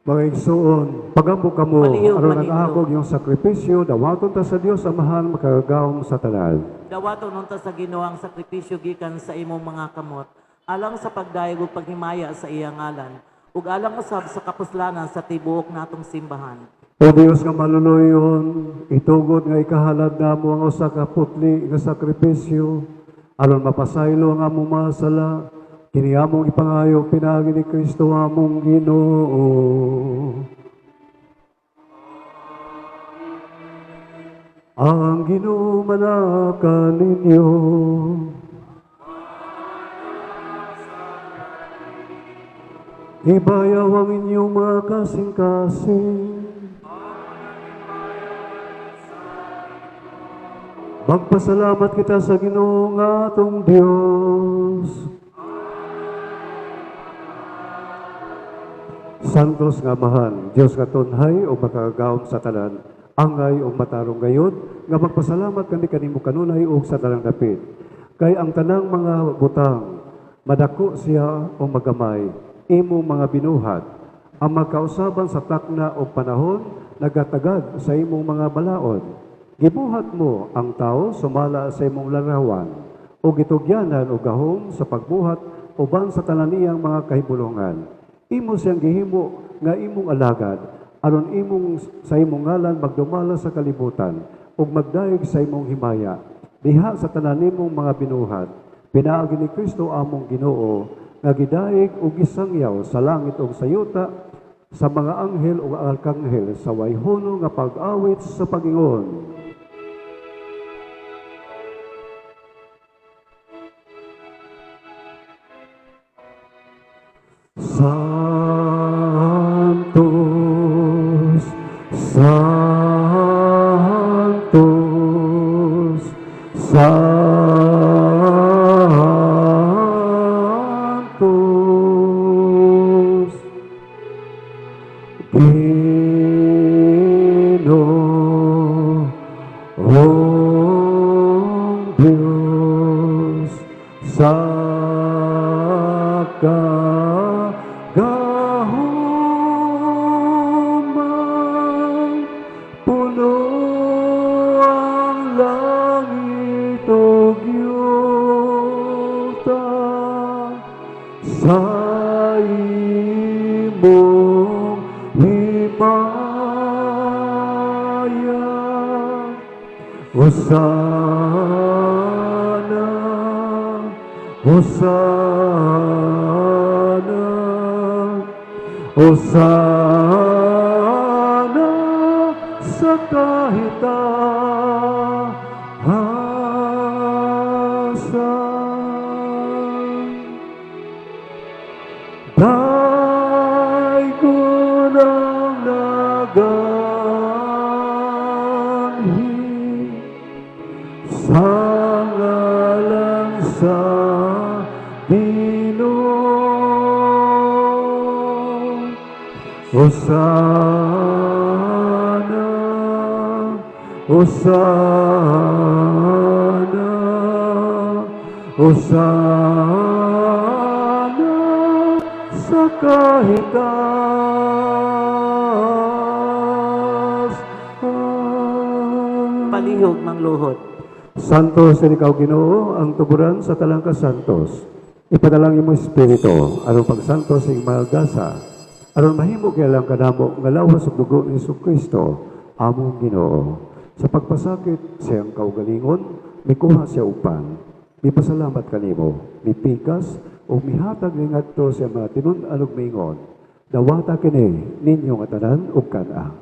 Mga igsoon, pagampo kamo, Palihog aron manindog. nag-ahakog yung sakripisyo, dawaton ta sa Dios Amahan makagagahom sa tanan. Dawaton unta sa Ginoo ang sakripisyo gikan sa imong mga kamot, alang sa pagdayeg ug paghimaya sa iyang ngalan, ug alang usab sa kapuslanan sa tibuok natong simbahan. O Dios nga maluluyon, itugot nga ikahalad namo ang usa ka putli nga sakripisyo, aron mapasaylo ang among mga sala, kini among ipangayo pinaagi ni Kristo among Ginoo. Ang Ginoo manaka ninyo. Ibayaw ang inyong mga kasing-kasing. Magpasalamat kita sa Ginoo nga atong Dios. Santos nga Amahan, Dios nga tunhay o makagagahom sa tanan, angay o matarong gayod, nga magpasalamat kami kanimo kanunay ug sa tanang dapit. Kay ang tanang mga butang, madako siya o magamay, imong mga binuhat, ang magkausaban sa takna o panahon, nagatagad sa imong mga balaod. Gibuhat mo ang tao sumala sa imong larawan, o gitugyanan o gahom sa pagbuhat uban sa tanan niyang mga kahibulongan. Imo siyang gihimo nga imong alagad aron imong sa imong ngalan magdumala sa kalibutan ug magdayeg sa imong himaya diha sa tanan nimong mga binuhat pinaagi ni Kristo among Ginoo, nga gidayeg ug gisangyaw sa langit ug sa yuta sa mga anghel ug arkanghel sa way hunong nga pag-awit sa pag-ingon. Santos, Santos, Santos. Ginoong Diyos sa kagahuman, puno ang langit ug yuta sa imong himaya. Hosana, Hosana, Hosana sa kahitahasan. Daygon ang naganhi sa ngalan sa Ginoo. Hosana, Hosana, Hosana sa kahitaas. Palihog mangluhod. Santos ikaw, Ginoo, ang tuburan sa talang kasantos. Ipadala ang imong Espiritu aron pagsantos sa mga gasa, aron mahimo kaalang kanamo nga lawas ug dugo ni Kristo among Ginoo. Sa pagpasakit sa iyang kaugalingon, mikuha siya og pan, mipasalamat kanimo, mipikas ug mihatag ngadto sa mga tinun-an ug miingon, "Dawata kini ninyo nga tanan ug kan-a.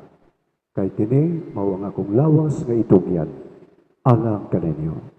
Kay kini mao ang akong lawas nga itugyan alang kaninyo."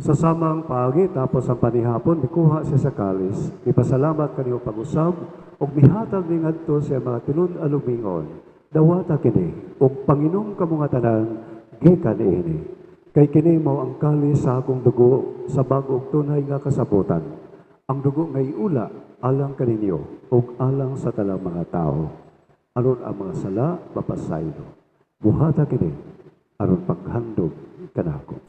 Sa samang paagi, tapos ang panihapon, mikuha siya sa kalis, mipasalamat kanimo pag-usab, ug mihatag ni ngadto sa mga tinun-an ug miingon, "Dawata kini, ug panginom kamo nga tanan, gikan niini. Kay kini mao ang kalis sa akong dugo sa bag-ong tunay nga kasabotan. Ang dugo nga iula alang kaninyo ug alang sa tanang mga tao, aron ang mga sala mapasaylo. Buhata kini aron paghandom kanako."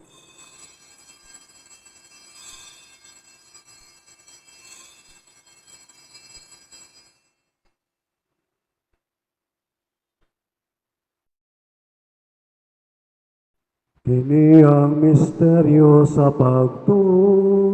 Kini ang misteryo sa pagtuo.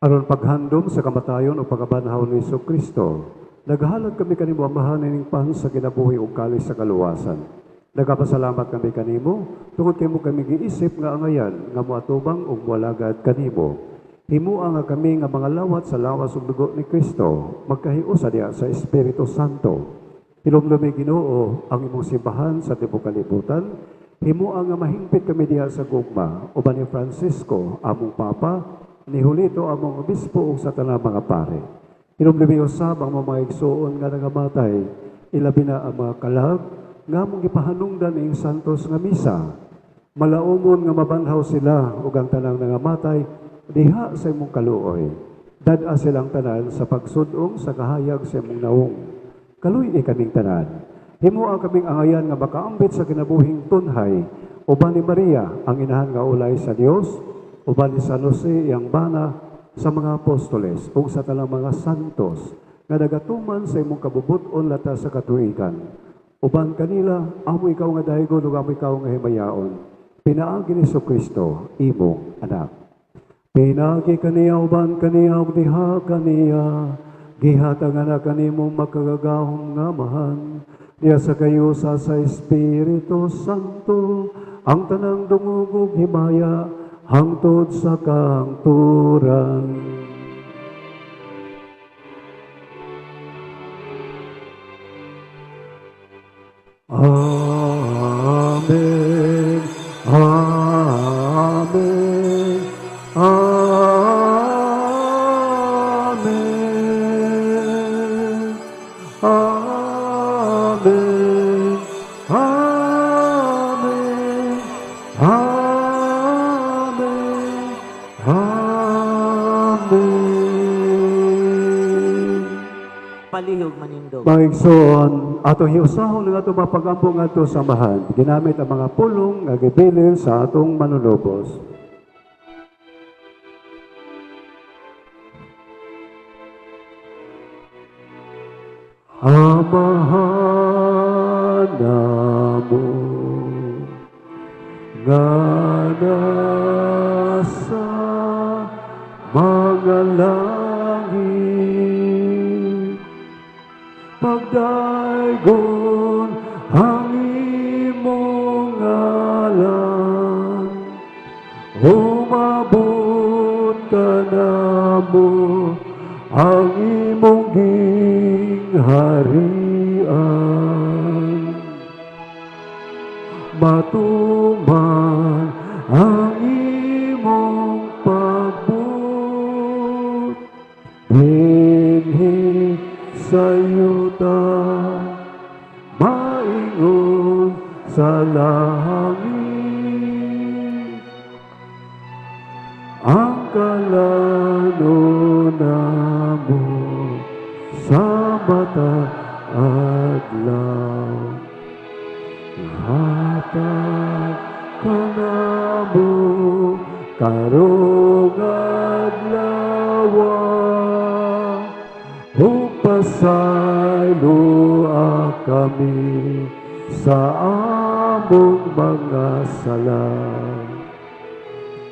Aron paghandom sa kamatayon o pagkabanhaw ni Hesus Kristo, naghalad kami kanimo, Amahan, ining pan sa kinabuhi ug kalis sa kaluwasan. Nagapasalamat kami kanimo tungod kay imo kami giisip nga angayan nga moatubang ug moalagad kanimo. Himua nga kami nga mga lawat sa lawas ug dugo ni Kristo magkahiusa diha sa Espiritu Santo. Hinumdumi, Ginoo, ang imong simbahan sa tibuok kalibutan. Himua nga mahingpit kami diha sa gugma uban ni Francisco among Papa, ni Julito among obispo ug sa tanang mga pare. Hinumdumi usab ang mga igsuon nga nangamatay, ilabi na ang mga kalag nga among gipahanungdan ing santos nga misa. Malaumon nga mabanhaw sila ug ang tanang nangamatay diha sa imong kaluoy. Dad-a silang tanan sa pagsud-ong sa kahayag sa imong nawong. Kaluy-i kaming tanan. Himoa kaming angayan nga makaambit sa kinabuhing tunhay uban ni Maria ang inahan nga ulay sa Dios, uban ni San Jose iyang bana, sa mga apostoles ug sa tanang mga santos nga nagatuman sa imong kabubut-on latas sa katuigan. Uban kanila, amo ikaw nga daygon ug amo ikaw nga himayaon. Pinaagi ni Kristo, imong anak. Pinaagi kaniya, uban kaniya ug diha kaniya, gihatag na kanimo makagagahom nga Amahan, diha sa kahiusa sa Espiritu Santo, ang tanang dungog ug himaya hangtod sa kahangturan. Amen. Amen. Amen. Amen. Amen. Amen. Amen. Palihog manindog. Mga igsoon, atong hiusahon ang atong mapagampo ngadto sa Amahan. Ginamit ang mga pulong nga gibilin sa atong manunubos. Amahan namo nga nasa mga langit, pagdaygon ang imong ngalan, umabot kanamo ang imong gingharian, matuman ang imong pagbuot dinhi sa yuta maingon sa langit. Ang kalanon namo sa matag adlaw, hatag kanamo karong adlaw, ug pasayloa kami sa among mga sala,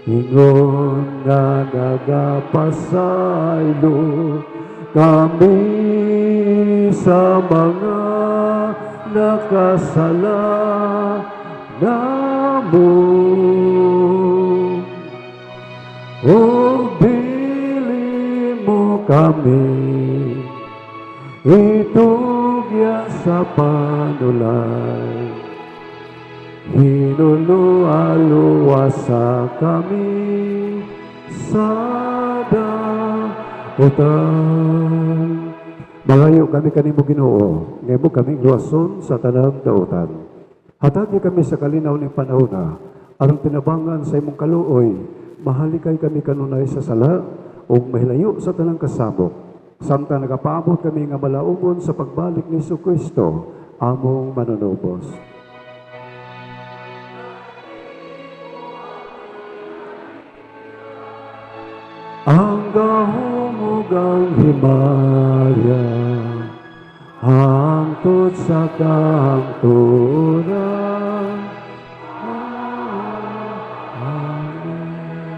ingon nga nagapasaylo kami sa mga nakasala namo, ug dili mo kami itugyan sa panulay, hinulua luwasa kami sa dautan. Mangayo kami kanimo, Ginoo, nga imo kami luwason sa tanang dautan. Hatagi kami sa kalinaw ning panahona, aron tinabangan sa imong kaluoy, mahalikay kami kanunay sa sala ug mahilayo sa tanang kasamok, samtang nagapaabot kami nga malaumon sa pagbalik ni Kristo, among manunubos. Ang gahom ug ang himaya hangtod sa kahangturan. Amen.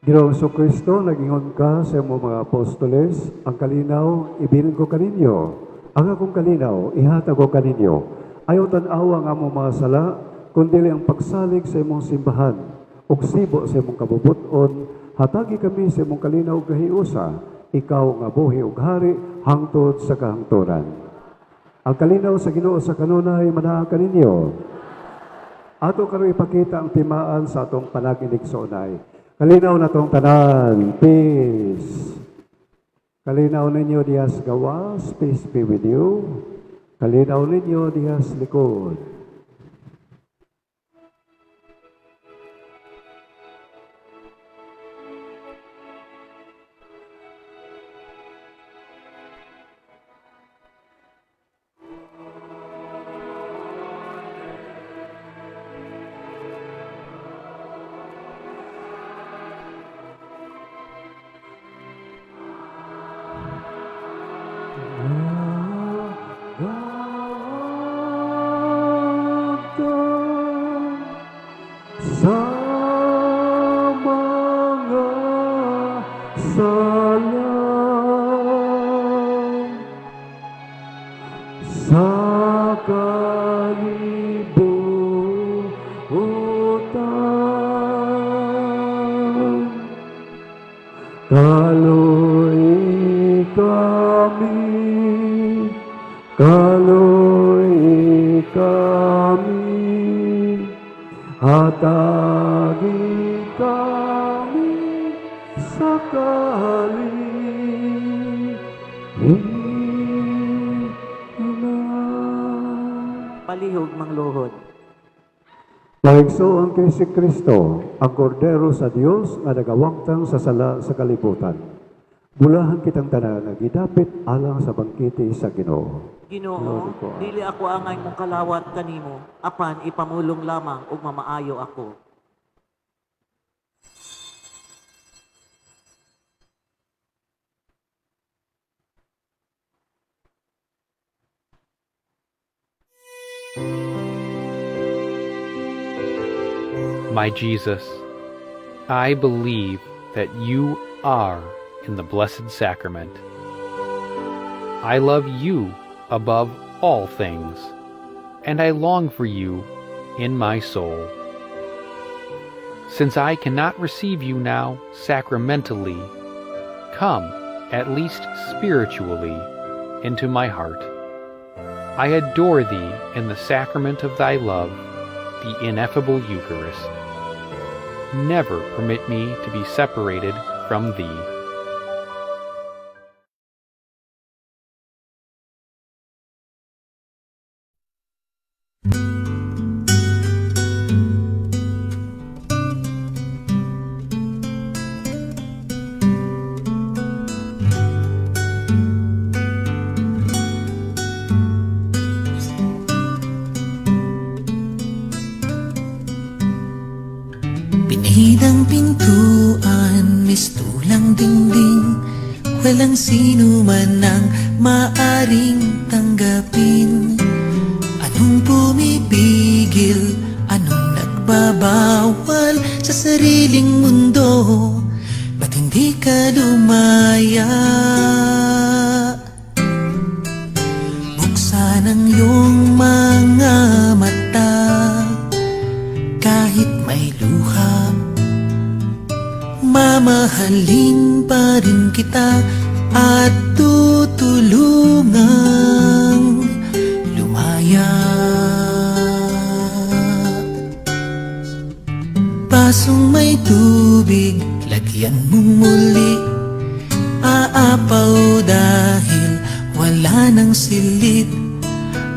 Ginoong Kristo, nagingon ka sa imong mga apostoles, "Ang kalinaw, ibilin ko kaninyo. Ang akong kalinaw, ihatag ko kaninyo." Ayaw tan-awa ang among mga sala, kundi ang pagsalig sa imong simbahan, ug sibo sa imong kabubuton, hatagi kami sa imong kalinaw ug kahiusa, ikaw nga buhi ug hari hangtod sa kahangturan. Ang kalinaw sa Ginoo sa kanunay manaa kaninyo. Ato karon ipakita ang timaan sa atong panag-inigsoonay. Kalinaw na tong tanan. Peace. Kalinaw ninyo diha sa gawas. Peace be with you. Kalinaw ninyo diha sa likod. Sa mga sala, sa kalibutan, kaloy kami, kaloy kami, hatagi kami sa kalihina. Palihog mangluhod. Mga igsoon, kini si Kristo, ang kordero sa Dios nga nagawangtang sa sala sa kalibutan. Bulahan kitang tanan nga gidapit alang sa bangkete sa Ginoo. Ginoo, Lord ko. Dili ako angay mokalawat kanimo, apan ipamulong lamang ug mamaayo ako. My Jesus, I believe that you are in the Blessed Sacrament. I love you above all things, and I long for you in my soul. Since I cannot receive you now sacramentally, come, at least spiritually, into my heart. I adore thee in the sacrament of thy love, the ineffable Eucharist. Never permit me to be separated from thee. Pinahid ang pintuan, mistulang dingding. Walang sino man ang maaring tanggapin. Anong pumipigil? Anong nagbabawal sa sariling mundo? Ba't hindi ka lumaya? Buksan ang iyong mga mata kahit may luha. Mamahalin pa rin kita at tutulungang lumaya. Basong may tubig, lagyan mong muli. Aapaw dahil wala nang silid.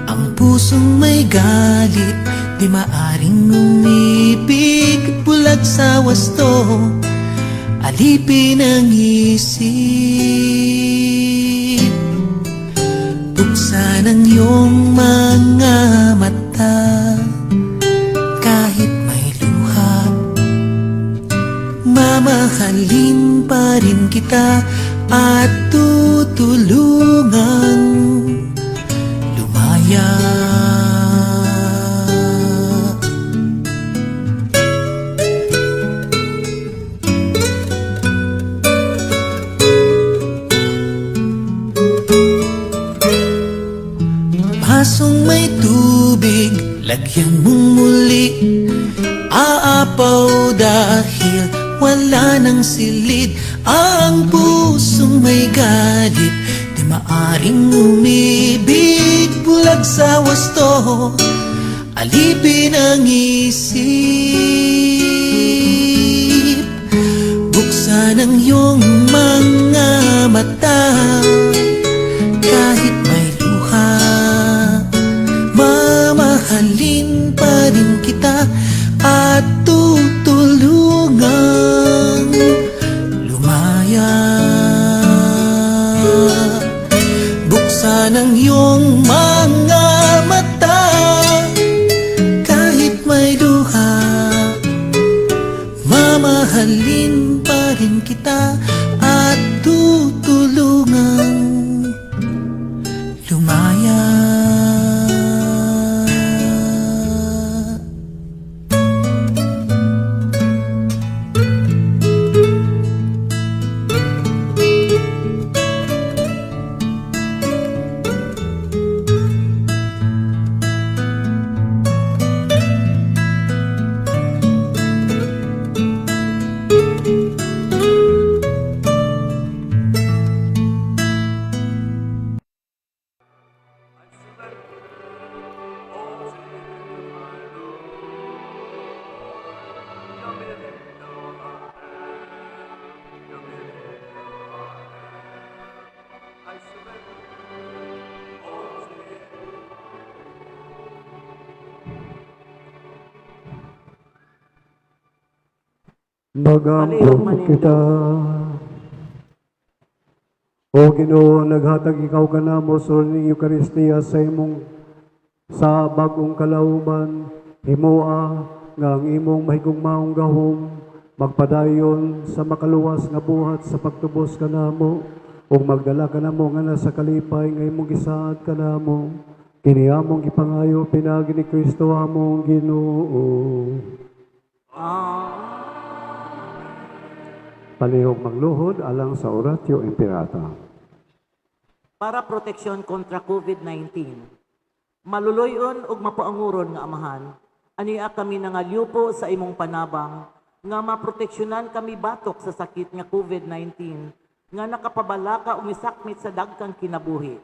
Ang pusong may galit, di maaring umibig. Bulag sa wasto, alipin ang isip. Buksan ang iyong mga mata kahit may luha. Mamahalin pa rin kita at tutulungang lumaya. Basong may tubig, lagyan mong muli. Aapaw dahil wala nang silid. Ang pusong may galit, di maaring umibig. Bulag sa wasto, alipin ang isip. Buksan ang iyong mga mata, kahit may luha, mamahalin pa rin kita at tutulungan lumaya. Buksan ang iyong mga mata, kahit may luha, mamahalin pa rin kita at tutulungan lumaya. Magampo kita. O Ginoo, naghatag ikaw kanamo sa ning Eukaristiya sa imong sa bag-ong kalauman, himoa nga ang imong mahigugmaong gahom magpadayon sa makaluwas nga buhat sa pagtubos kanamo ug magdala kanamo nga nasa kalipay nga imong gisaad kanamo. Kini among gipangayo pinaagi ni Kristo among Ginoo. Palihog magluhod alang sa Oratio Imperata. Para proteksyon kontra COVID-19. Maluloy-on ug mapaanguron nga Amahan, ania kami nangalyupo sa imong panabang nga maproteksyonan kami batok sa sakit nga COVID-19 nga nakapabalaka ug misakmit sa dagkang kinabuhi.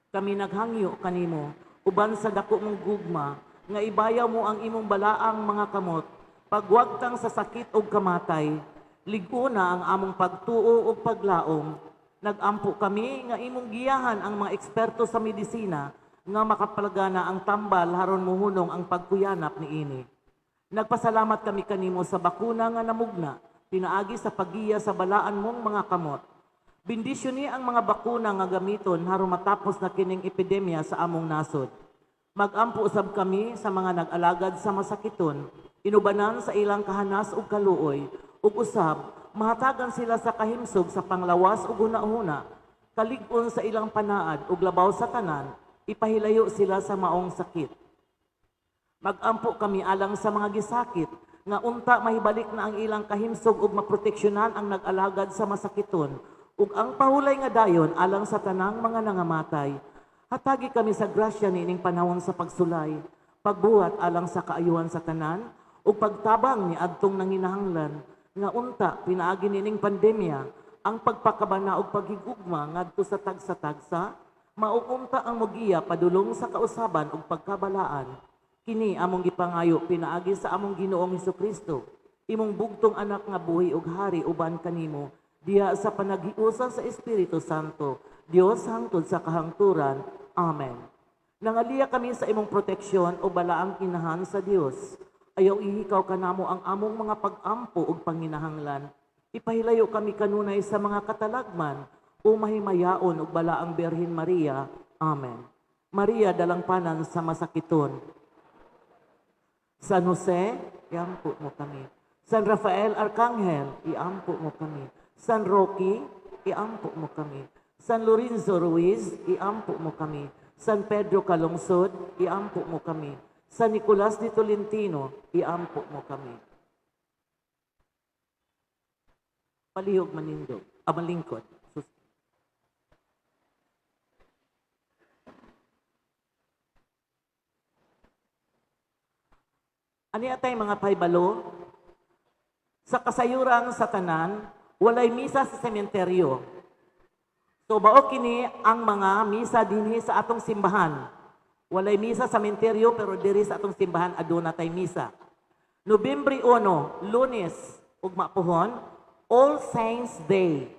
Kami naghangyo kanimo uban sa dako mong gugma nga ibayaw mo ang imong balaang mga kamot pagwagtang sa sakit ug kamatay. Lig-una ang among pagtuo ug paglaom. Nagampo kami nga imong giyahan ang mga eksperto sa medisina nga makapalagana ang tambal haron muhunong ang pagkuyanap niini. Nagpasalamat kami kanimo sa bakuna nga namugna pinaagi sa paggiya sa balaan mong mga kamot. Bendisyon ni ang mga bakuna nga gamiton haron matapos na kining epidemya sa among nasod. Magampo usab kami sa mga nag-alagad sa masakiton, inubanan sa ilang kahanas ug kaluoy, ug usab mahatagan sila sa kahimsog sa panglawas ug hunahuna, kalig-on sa ilang panaad ug labaw sa tanan, ipahilayo sila sa maong sakit. Magampo kami alang sa mga gisakit nga unta mahibalik na ang ilang kahimsog ug maproteksyonan ang nag-alagad sa masakiton ug ang pahulay nga dayon alang sa tanang mga nangamatay. Hatagi kami sa grasya niining panahon sa pagsulay, pagbuhat alang sa kaayuhan sa tanan ug pagtabang ni adtong nanginahanglan nga unta pinaagi niining pandemya ang pagpakabana ug paghigugma ngadto sa tagsa-tagsa, mauunta ang mogiya padulong sa kausaban ug pagkabalaan. Kini among gipangayo pinaagi sa among Ginoong Hesukristo, imong bugtong anak nga buhi ug hari uban kanimo diha sa panaghiusa sa Espiritu Santo, Dios hangtod sa kahangturan. Amen. Nangaliya kami sa imong proteksyon o balaang inahan sa Dios. Ayaw ihikaw kanamo ang among mga pag-ampo ug panginahanglan. Ipahilayo kami kanunay sa mga katalagman o mahimayaon ug balaang Birhen Maria. Amen. Maria, dalangpanan sa masakiton. San Jose, iampo mo kami. San Rafael Arcangel, iampo mo kami. San Roque, iampo mo kami. San Lorenzo Ruiz, iampo mo kami. San Pedro Calungsod, iampo mo kami. San Nicolas de Tolentino, iampo mo kami. Palihog manindog, malingkod. Ani atay mga paybalo? Sa kasayuran sa tanan, walay misa sa sementeryo. So bao kini ang mga misa dinhi sa atong simbahan. Walay misa sa sementeryo pero diri sa atong simbahan aduna tay misa. Nobyembre 1, Lunes ug mapuhon, All Saints Day.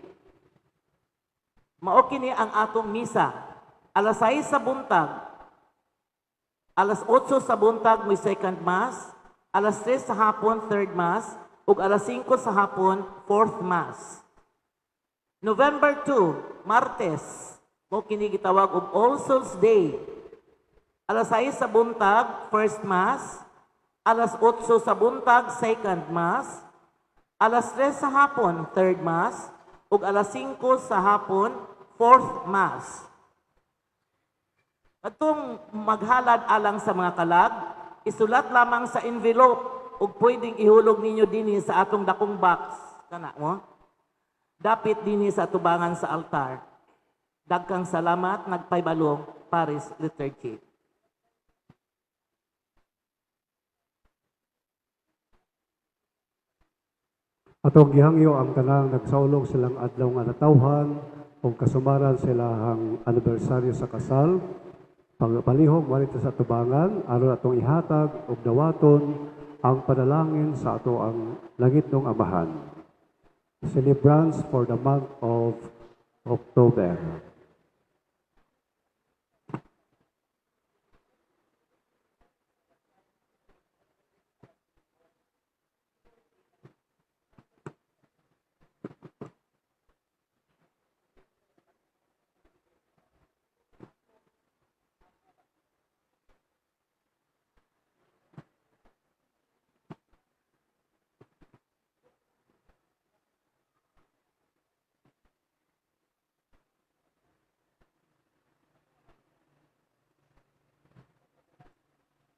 Mao kini ang atong misa. Alas 6 sa buntag, alas 8 sa buntag may second mass, alas 3 sa hapon third mass, ug alas 5 sa hapon fourth mass. November 2, Martes, mao kini gitawag og All Souls Day. Alas 6 sa buntag, first mass, alas 8 sa buntag, second mass, alas 3 sa hapon, third mass, ug alas 5 sa hapon, fourth mass. Atong maghalad alang sa mga kalag, isulat lamang sa envelope ug pwedeng ihulog ninyo dinhi sa atong dakong box. Kana mo? Dapit dinhi sa atubangan sa altar. Dagkang salamat, nagpaybalong Parish Liturgy. Atong gihangyo ang tanang nagsaulog silang adlaw nga natawhan ug kasumaran silahang anibersaryo sa kasal. Pagpalihog walito sa tubangan aron atong ihatag ug dawaton ang panalangin sa ato ang langitnong Amahan. Celebrants for the month of October.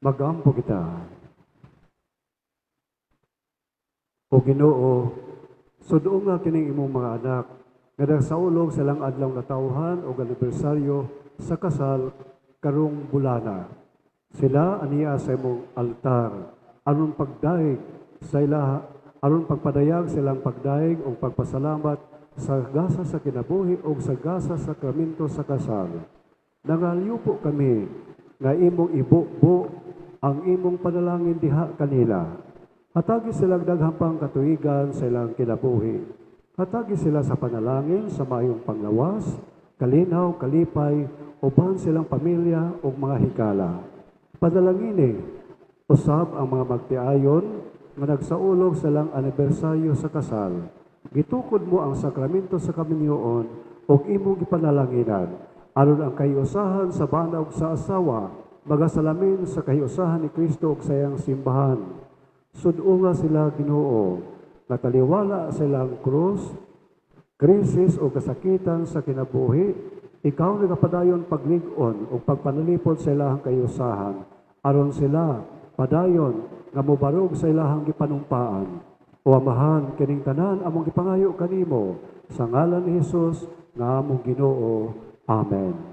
Magampo kita. O Ginoo, sudo nga kining imong mga anak nga nagsaulog silang adlaw natawhan o anibersaryo sa kasal karong bulana. Sila aniya sa imong altar aron pagdaig sa ila, aron pagpadayag silang pagdaig o pagpasalamat sa gasa sa kinabuhi o sa gasa sa sakramento sa kasal. Nangalyupo kami nga imong ibubo ang imong panalangin diha kanila. Hatagi silang daghang pang katuigan sa ilang kinabuhi. Hatagi sila sa panalangin sa maayong panglawas, kalinaw, kalipay, uban silang pamilya ug mga higala. Panalangini usab ang mga magtiayon nga nagsaulog sa ilang anibersaryo sa kasal. Gitukod mo ang sakramento sa kaminyoon ug imong gipanalanginan aron ang kahiusahan sa bana ug sa asawa magasalamin sa kahiusahan ni Kristo ug sa iyang simbahan. Sud-unga sila Ginoo, nataliwala sa ilang krus, krisis o kasakitan sa kinabuhi, ikaw nagapadayon paglig-on o pagpanalipod sa ilahang kahiusahan, aron sila padayon nga mobarog sa ilahang gipanumpaan. O Amahan, kining tanan among gipangayo kanimo sa ngalan ni Hesus nga among Ginoo. Amen.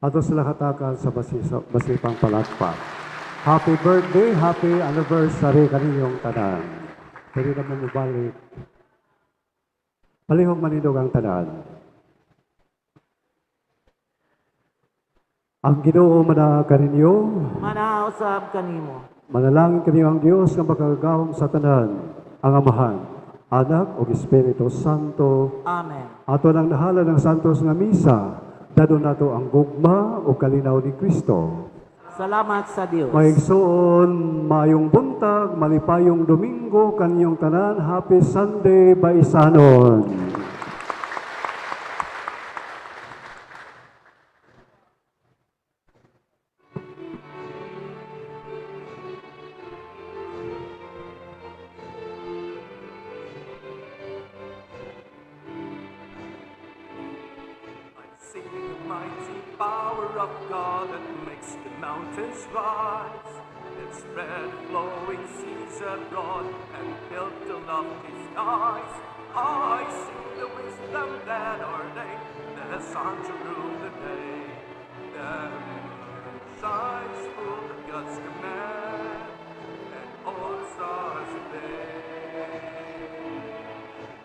Ato sila hatakan sa basipang palakpak. Happy birthday, happy anniversary kaninyong tanan. Pwede na mo mubalik. Palihog manindog ang tanan. Ang Ginoo manaa kaninyo. Manausab kanimo. Manalangin kaniyo ang Dios nga makagagahom sa tanan, ang Amahan, Anak ug Espiritu Santo. Amen. Ato nang nahala ng santos nga misa, dadon nato ang gugma o kalinaw ni Kristo. Salamat sa Dios. Maigsoon, maayong buntag, malipayong Domingo, kanyong tanan, Happy Sunday, Baisanon. See. Mighty power of God that makes the mountains rise, that spread flowing seas abroad and built the lofty skies. I see the wisdom that ordained the sun to rule the day. The moon shines full of God's command, and all the stars obey.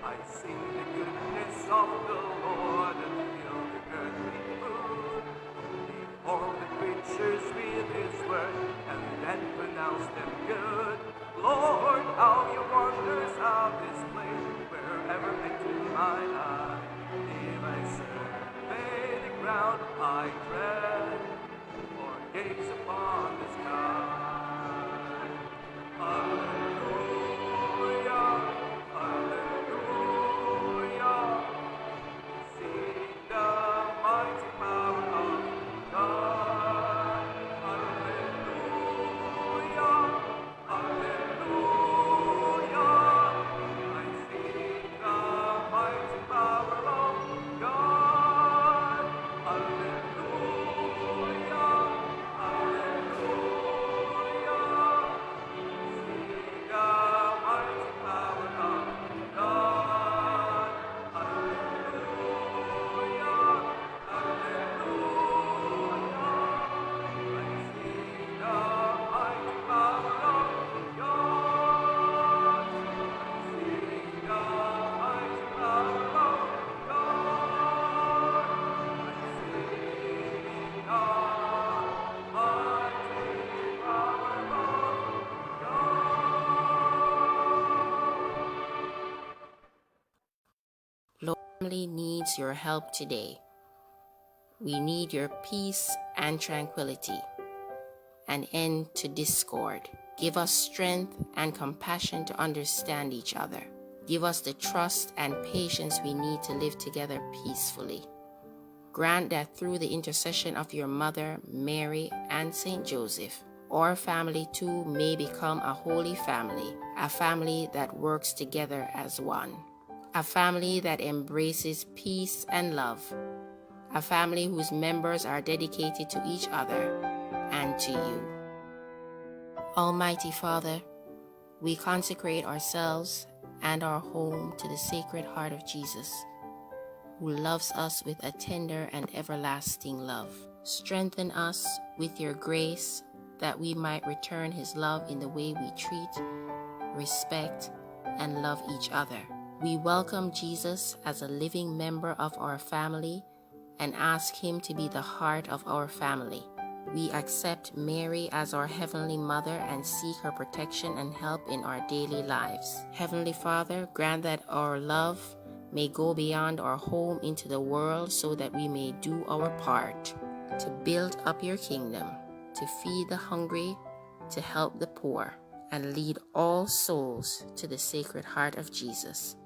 I sing the goodness of the Lord and fill the earth with food. He formed the creatures with His word and then pronounced them good. Lord, how your wonders have displayed wherever I turn my eye. If I survey the ground I tread or gaze upon the sky. Alleluia, Alleluia. See the mighty power of God. Alleluia, Alleluia. I see the mighty power of God. Alleluia, Alleluia. See the mighty power of God. Alleluia, Alleluia. I see the mighty power of God. I see the mighty power of God. I see the mighty power of God. Lord, family needs your help today. We need your peace and tranquility, an end to discord. Give us strength and compassion to understand each other. Give us the trust and patience we need to live together peacefully. Grant that through the intercession of your mother, Mary, and Saint Joseph, our family too may become a holy family, a family that works together as one, a family that embraces peace and love, a family whose members are dedicated to each other and to you. Almighty Father, we consecrate ourselves and our home to the Sacred Heart of Jesus, who loves us with a tender and everlasting love. Strengthen us with your grace that we might return his love in the way we treat, respect, and love each other. We welcome Jesus as a living member of our family and ask him to be the heart of our family. We accept Mary as our Heavenly Mother and seek her protection and help in our daily lives. Heavenly Father, grant that our love may go beyond our home into the world so that we may do our part to build up your kingdom, to feed the hungry, to help the poor, and lead all souls to the Sacred Heart of Jesus.